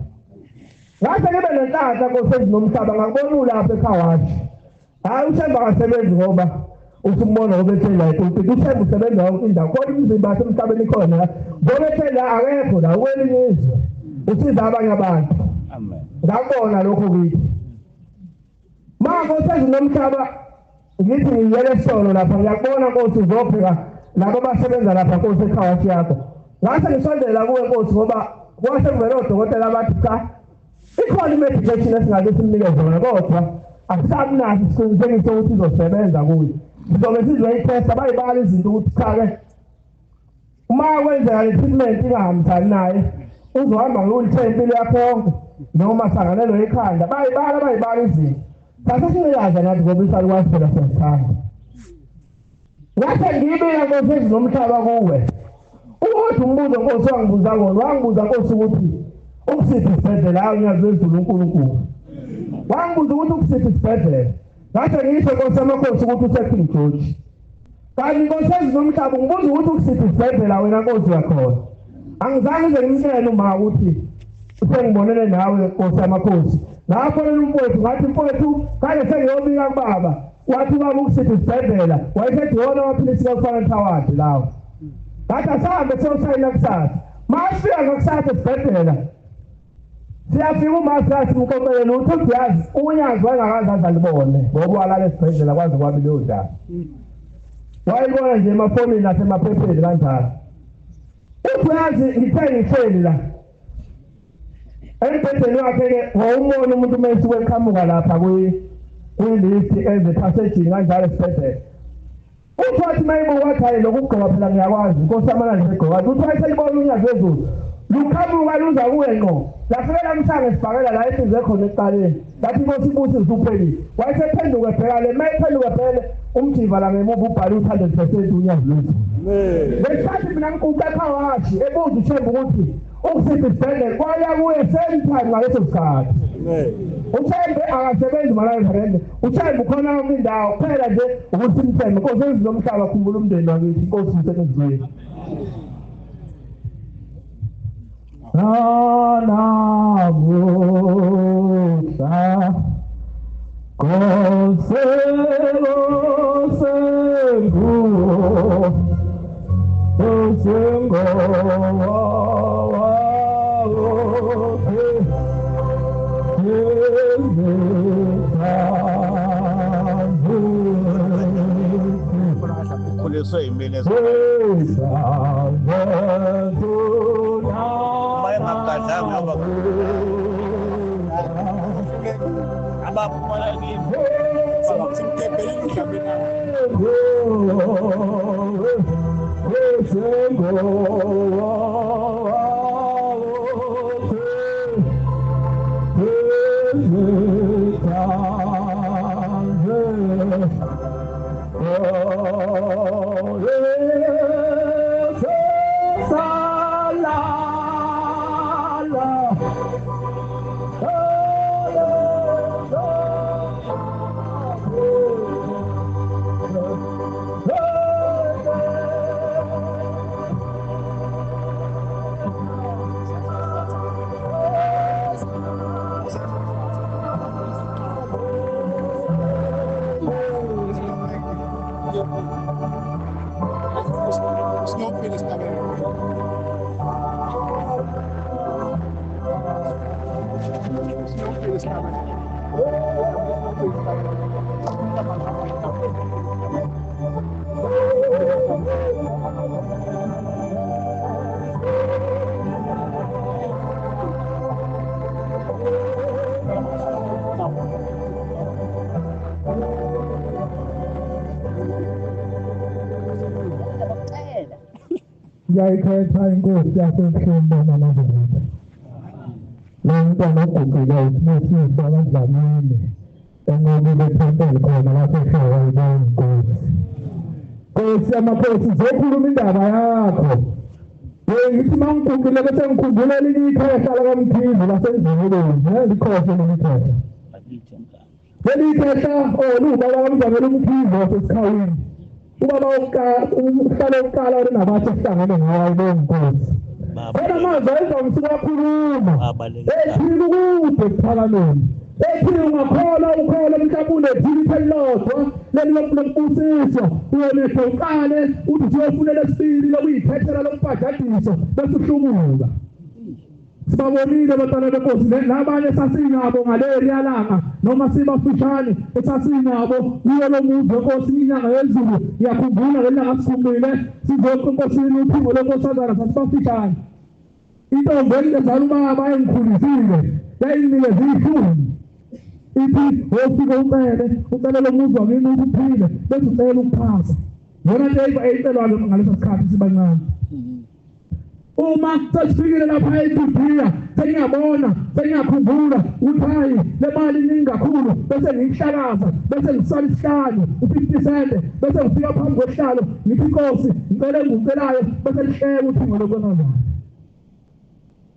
A: Ngase ngibe nenhlanhla Nkosi ezinomhlaba, ngakubona ulapha eKhawashi. Hhayi uShembe akasebenzi ngoba usumbona ngoba ethe la epulpiti, uShembe usebenza yonke indawo, kodwa imizimba yasemhlabeni ikhona la, ngoba ethe la akekho la ukwelinye izwe, usiza abanye abantu. Ngakubona lokho kithi. Ma Nkosi ezinomhlaba ngithi ngiyele esitolo lapha, ngiyakubona Nkosi uzopheka labo abasebenza lapha Nkosi eKhawashi yakho. Ngase ngisondela kuwe Nkosi, ngoba kwase kuvele odokotela abathi cha, ikhona i-medication esingake simnikeze yona, kodwa asisakunaso isiqinisekiso ukuthi izosebenza kuyo. Sizobe sizoyithesta, bayibala izinto ukuthi cha-ke uma kwenzeka le treatment ingahambisani naye uzohamba nge-wheelchair impilo yakhe yonke noma sanganelwe ikhanda. Bayibala izinto. Sase sinqikaza nathi ngoba isalikwazi phela siyasithanda. Ngase ngibika Nkosi ezinomhlaba kuwe. Ukuthi umbuzo Nkosi wangibuza wona, wangibuza Nkosi ukuthi ukusiphi isibhedlela, hawu Nyazi lwezulu uNkulunkulu. Wangibuza ukuthi ukusiphi isibhedlela. Ngase ngisho Nkosi yamakhosi ukuthi useKing George. Kanti Nkosi ezinomhlaba ungibuza ukuthi ukusiphi isibhedlela wena Nkosi yakhona. Angizange ngize ngimtshele uma ukuthi sengibonene nawe Nkosi yamakhosi. Ngafonela umfowethu ngathi mfowethu kade sengiyobika kubaba, wathi ubaba ukusiphi isibhedlela, wayesethi wona amaphilisi kakufanele thawadi lawo. Ngathi asahambe siyosayina kusasa. Masifika ngakusasa esibhedlela, siyafika uma sathi umqoqeleni uthi uyazi uNyazi wayengakaze aze alibone ngoba walala esibhedlela kwaze kwabi leyo ndaba. Wayibona nje emafonini nasemaphepheni kanjalo. Uthi uyazi ngithe ngihleli la embhedeni wakhe-ke wawumona umuntu uma esuke eqhamuka lapha kwi-lift eze phasejini kanjalo esibhedlela. Uthi wathi uma ebuka wathi hhayi lokhu kugqoka phela ngiyakwazi, inkosi yamanani segqoka. Uthi wayeselibona unyazi lwezulu luqhamuka luza kuye ngqo, lafike lamhlanga esibhakela la esize khona ekuqaleni, lathi inkosi ibusi usuphelile. Wayesephenduka ebheka le, uma ephenduka ebhekele umjiva la ngemuva ubhale ukuthi 100% unyazi lwezulu. Ngesikhathi mina ngiguqe ekhawatshi ebuza uThemba ukuthi ukusiphi isibhedlela, kwaya kuye same time ngaleso sikhathi. uThembe akasebenzi malazarende, uThembe ukhona yonke indawo kuphela nje ukuthi imthembe. Inkosi ezizwe lomhlaba, khumbula umndeni wakithi, inkosi usemezweni. Namuhla
C: Ukhuliswe yimina engagadlanga abaphumela kimi
E: Ngiyayikhetha inkosi yasemhleni bona namuhla. Lo mntwana oguqile uSibusiso kaDlamini enqobile ethempeli khona lapho ehlala ibona inkosi. Nkosi yamakhosi, zokhuluma indaba yakho. Ngithi uma ngiguqile bese ngikhumbula elinye ikhehla lakaMkhize laseNdleleni, likhohle leli khehla. Leli khehla liwubaba kaMzamela uMkhize waseSikhawini. Ubaba uhlala ukuqala onabathi esihlangene ngawo bonkosi. Khona manje ayizamsi kwakhuluma. Ethini kude ekuphakameni. Ethini ungakholwa ukhole mhlawumbe unethini elilodwa leli lokubusiswa uyolihla uqale uthi uyofunela esibili lokuyiphethela lokubhajadiswa bese uhlubuka. Sibabonile abantwana benkosi nabanye sasinabo ngaleliya langa noma sibafushane esasinabo kuyo lo muzi wenkosi inyanga yezulu. Ngiyakhumbula ngelanga sikhumbile sizoqa enkosini uphimbo lenkosazana sasibafushane. Intombi engizala ubaba engikhulisile yayinikeza ishumi ithi wofika ucele lo muzi wakini ukuthi uphile bese ucela ukuphasa. Yona nto eyicelwayo ngaleso sikhathi sibancane. Uma sesifikile lapha eJudiya sengiyabona sengiyakhumbula ukuthi hayi le mali iningi kakhulu bese ngiyihlakaza bese ngisala isihlanu u-50 cent bese ngifika phambi kwesihlalo ngithi inkosi ngicela engikucelayo bese lihleka uthingo lokwenazana.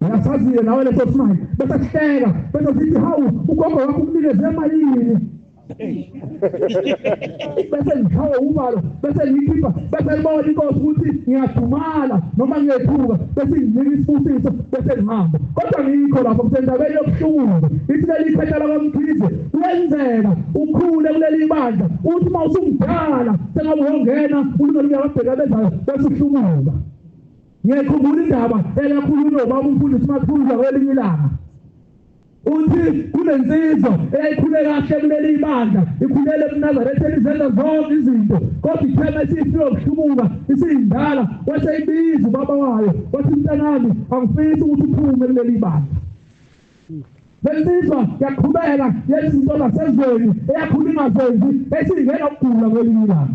E: Uyasaziyo nawe leso simali bese sihleka bese sithi hawu ugogo wakho ukunikeze emalini. Bese ngishawa ubalo bese ngikhipha bese libona inkosi ukuthi ngiyadumala noma ngiyethuka bese nginika isibusiso bese ngihamba. Kodwa ngikho lapho kusendabeni yobuhlungu ithi leli khehla lakwaMkhize kuyenzeka ukhule kuleli bandla uthi uma usumdala sengabe uyongena ulungele uyababheka bezayo bese uhlubuka. Ngiyakhumbula indaba eyakhulunywa ubaba umfundisi Mathunjwa kwelinye ilanga.
A: Uthi kunensizwa eyayikhule kahle kuleli ibandla, ikhulele eMnazaretha, izenza zonke izinto, kodwa ithema esifike ukuhlubuka isiyindala, waseyibiza ubaba wayo wathi, mntanami, angifisi ukuthi uphume kuleli ibandla. Lensizwa yaqhubeka yenza izinto zasezweni eyakhula ingazenzi, esingena ukugula kwelinye ilanga.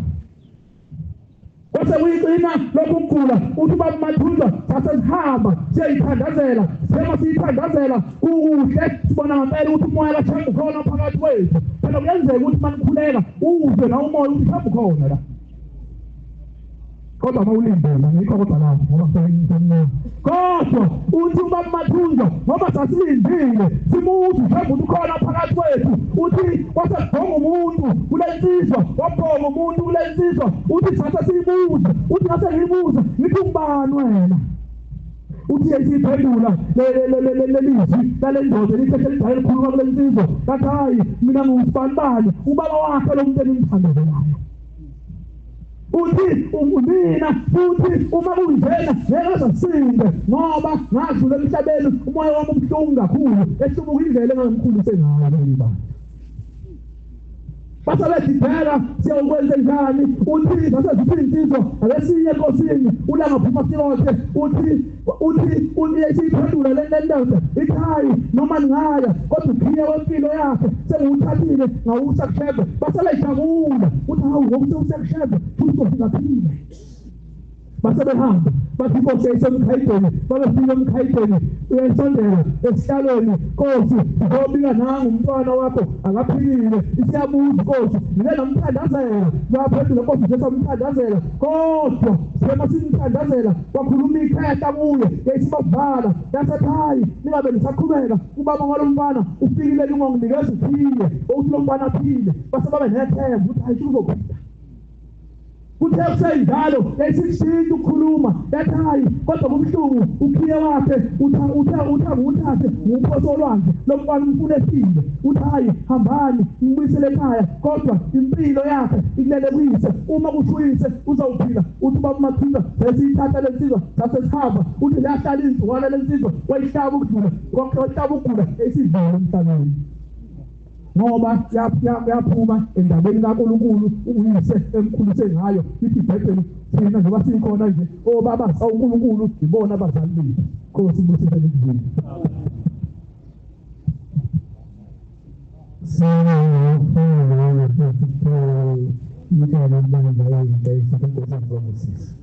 A: Kwase kuyigcina lokhu kugula. Uthi ubaba Mathunjwa, sasesihamba siyayithandazela, sema siyithandazela kukuhle, sibona ngempela ukuthi umoya kaShembe ukhona phakathi kwethu. Phela kuyenzeka ukuthi manikhuleka uzwe na umoya ukuthi Shembe ukhona la, kodwa mawulindela ngikho, kodwa la ngoba seyimncane. Kodwa uthi ubaba Mathunjwa, ngoba sasilindile simuzi Shembe ukuthi ukhona phakathi kwethu, uthi kwase kubhonga umuntu kule nsizwa, wabhonga umuntu kule nsizwa. Uthi sase siyibuza, uthi ngase ngiyibuza ngithi, ungubani wena? Uthi yayisiphendula lelizwi lale ndoda lithethe lidala likhuluma kule nsizwa, kathi, hayi, mina ngiwusibanibani, ubaba wakhe lo muntu enimthandazelayo. Uthi mina futhi uma kunjena ngeke ngisinde, ngoba ngadlula emhlabeni umoya wami ubuhlungu kakhulu, ehlubuka indlela engangikhulise ngayo leli bandla. Base bedibheka, siyawukwenze njani? Uthi sase sithi insizwa, ake siye enkosini uLanga phuma sikothe. Uthi siyiphendula le ndoda, ithi, hayi, noma ningaya, kodwa ukhiye wempilo yakhe sengiwuthathile ngawusa kuShembe. Base bejabula, uthi, hawu, ngoba sewusa kuShembe futhi uzofika phile. Base behamba, bathi inkosi yayisemkhayideni. Babefika emkhayideni, uyayisondela esihlalweni, nkosi, ngizobika nangu umntwana wakho akaphilile. Isiyabuza inkosi, ngike namthandazela? Yaphendula inkosi, nje samthandazela, kodwa sema simthandazela wakhuluma ikhehla kuye, yayisibavala. Yasethi, hayi, ningabe nisaqhubeka, ubaba walo mfana ufikile, ningonginikeza ukhiye ukuthi lo mfana aphile. Base babe nethemba ukuthi hayi, uzophila. Kuthe kusenjalo yayisishintsha ukukhuluma, yathi, hayi, kodwa kubuhlungu, ukhiye wakhe utha ngiwuthathe ngiwuphose olwandle, lo mfana umfuna efile. Uthi, hayi, hambani ngibuyisele ekhaya, kodwa impilo yakhe ikulele kuyise, uma kusho uyise uzawuphila. Uthi ubaba Mathunjwa, sesiyithatha le nsizwa sase sihamba. Uthi yahlala insukwana le nsizwa, wayihlaba ukudlula, wahlaba ukugula, esidlula emhlabeni, ngoba yaphuma endabeni kaNkulunkulu uyise emkhulise ngayo. Ithi iBhayibheli, thina njengoba sikhona nje, obaba uNkulunkulu ibona abazali bethu. Nkosi ibusise lekuzini.
E: Siyabonga, ibandla, inkosi izobusisa.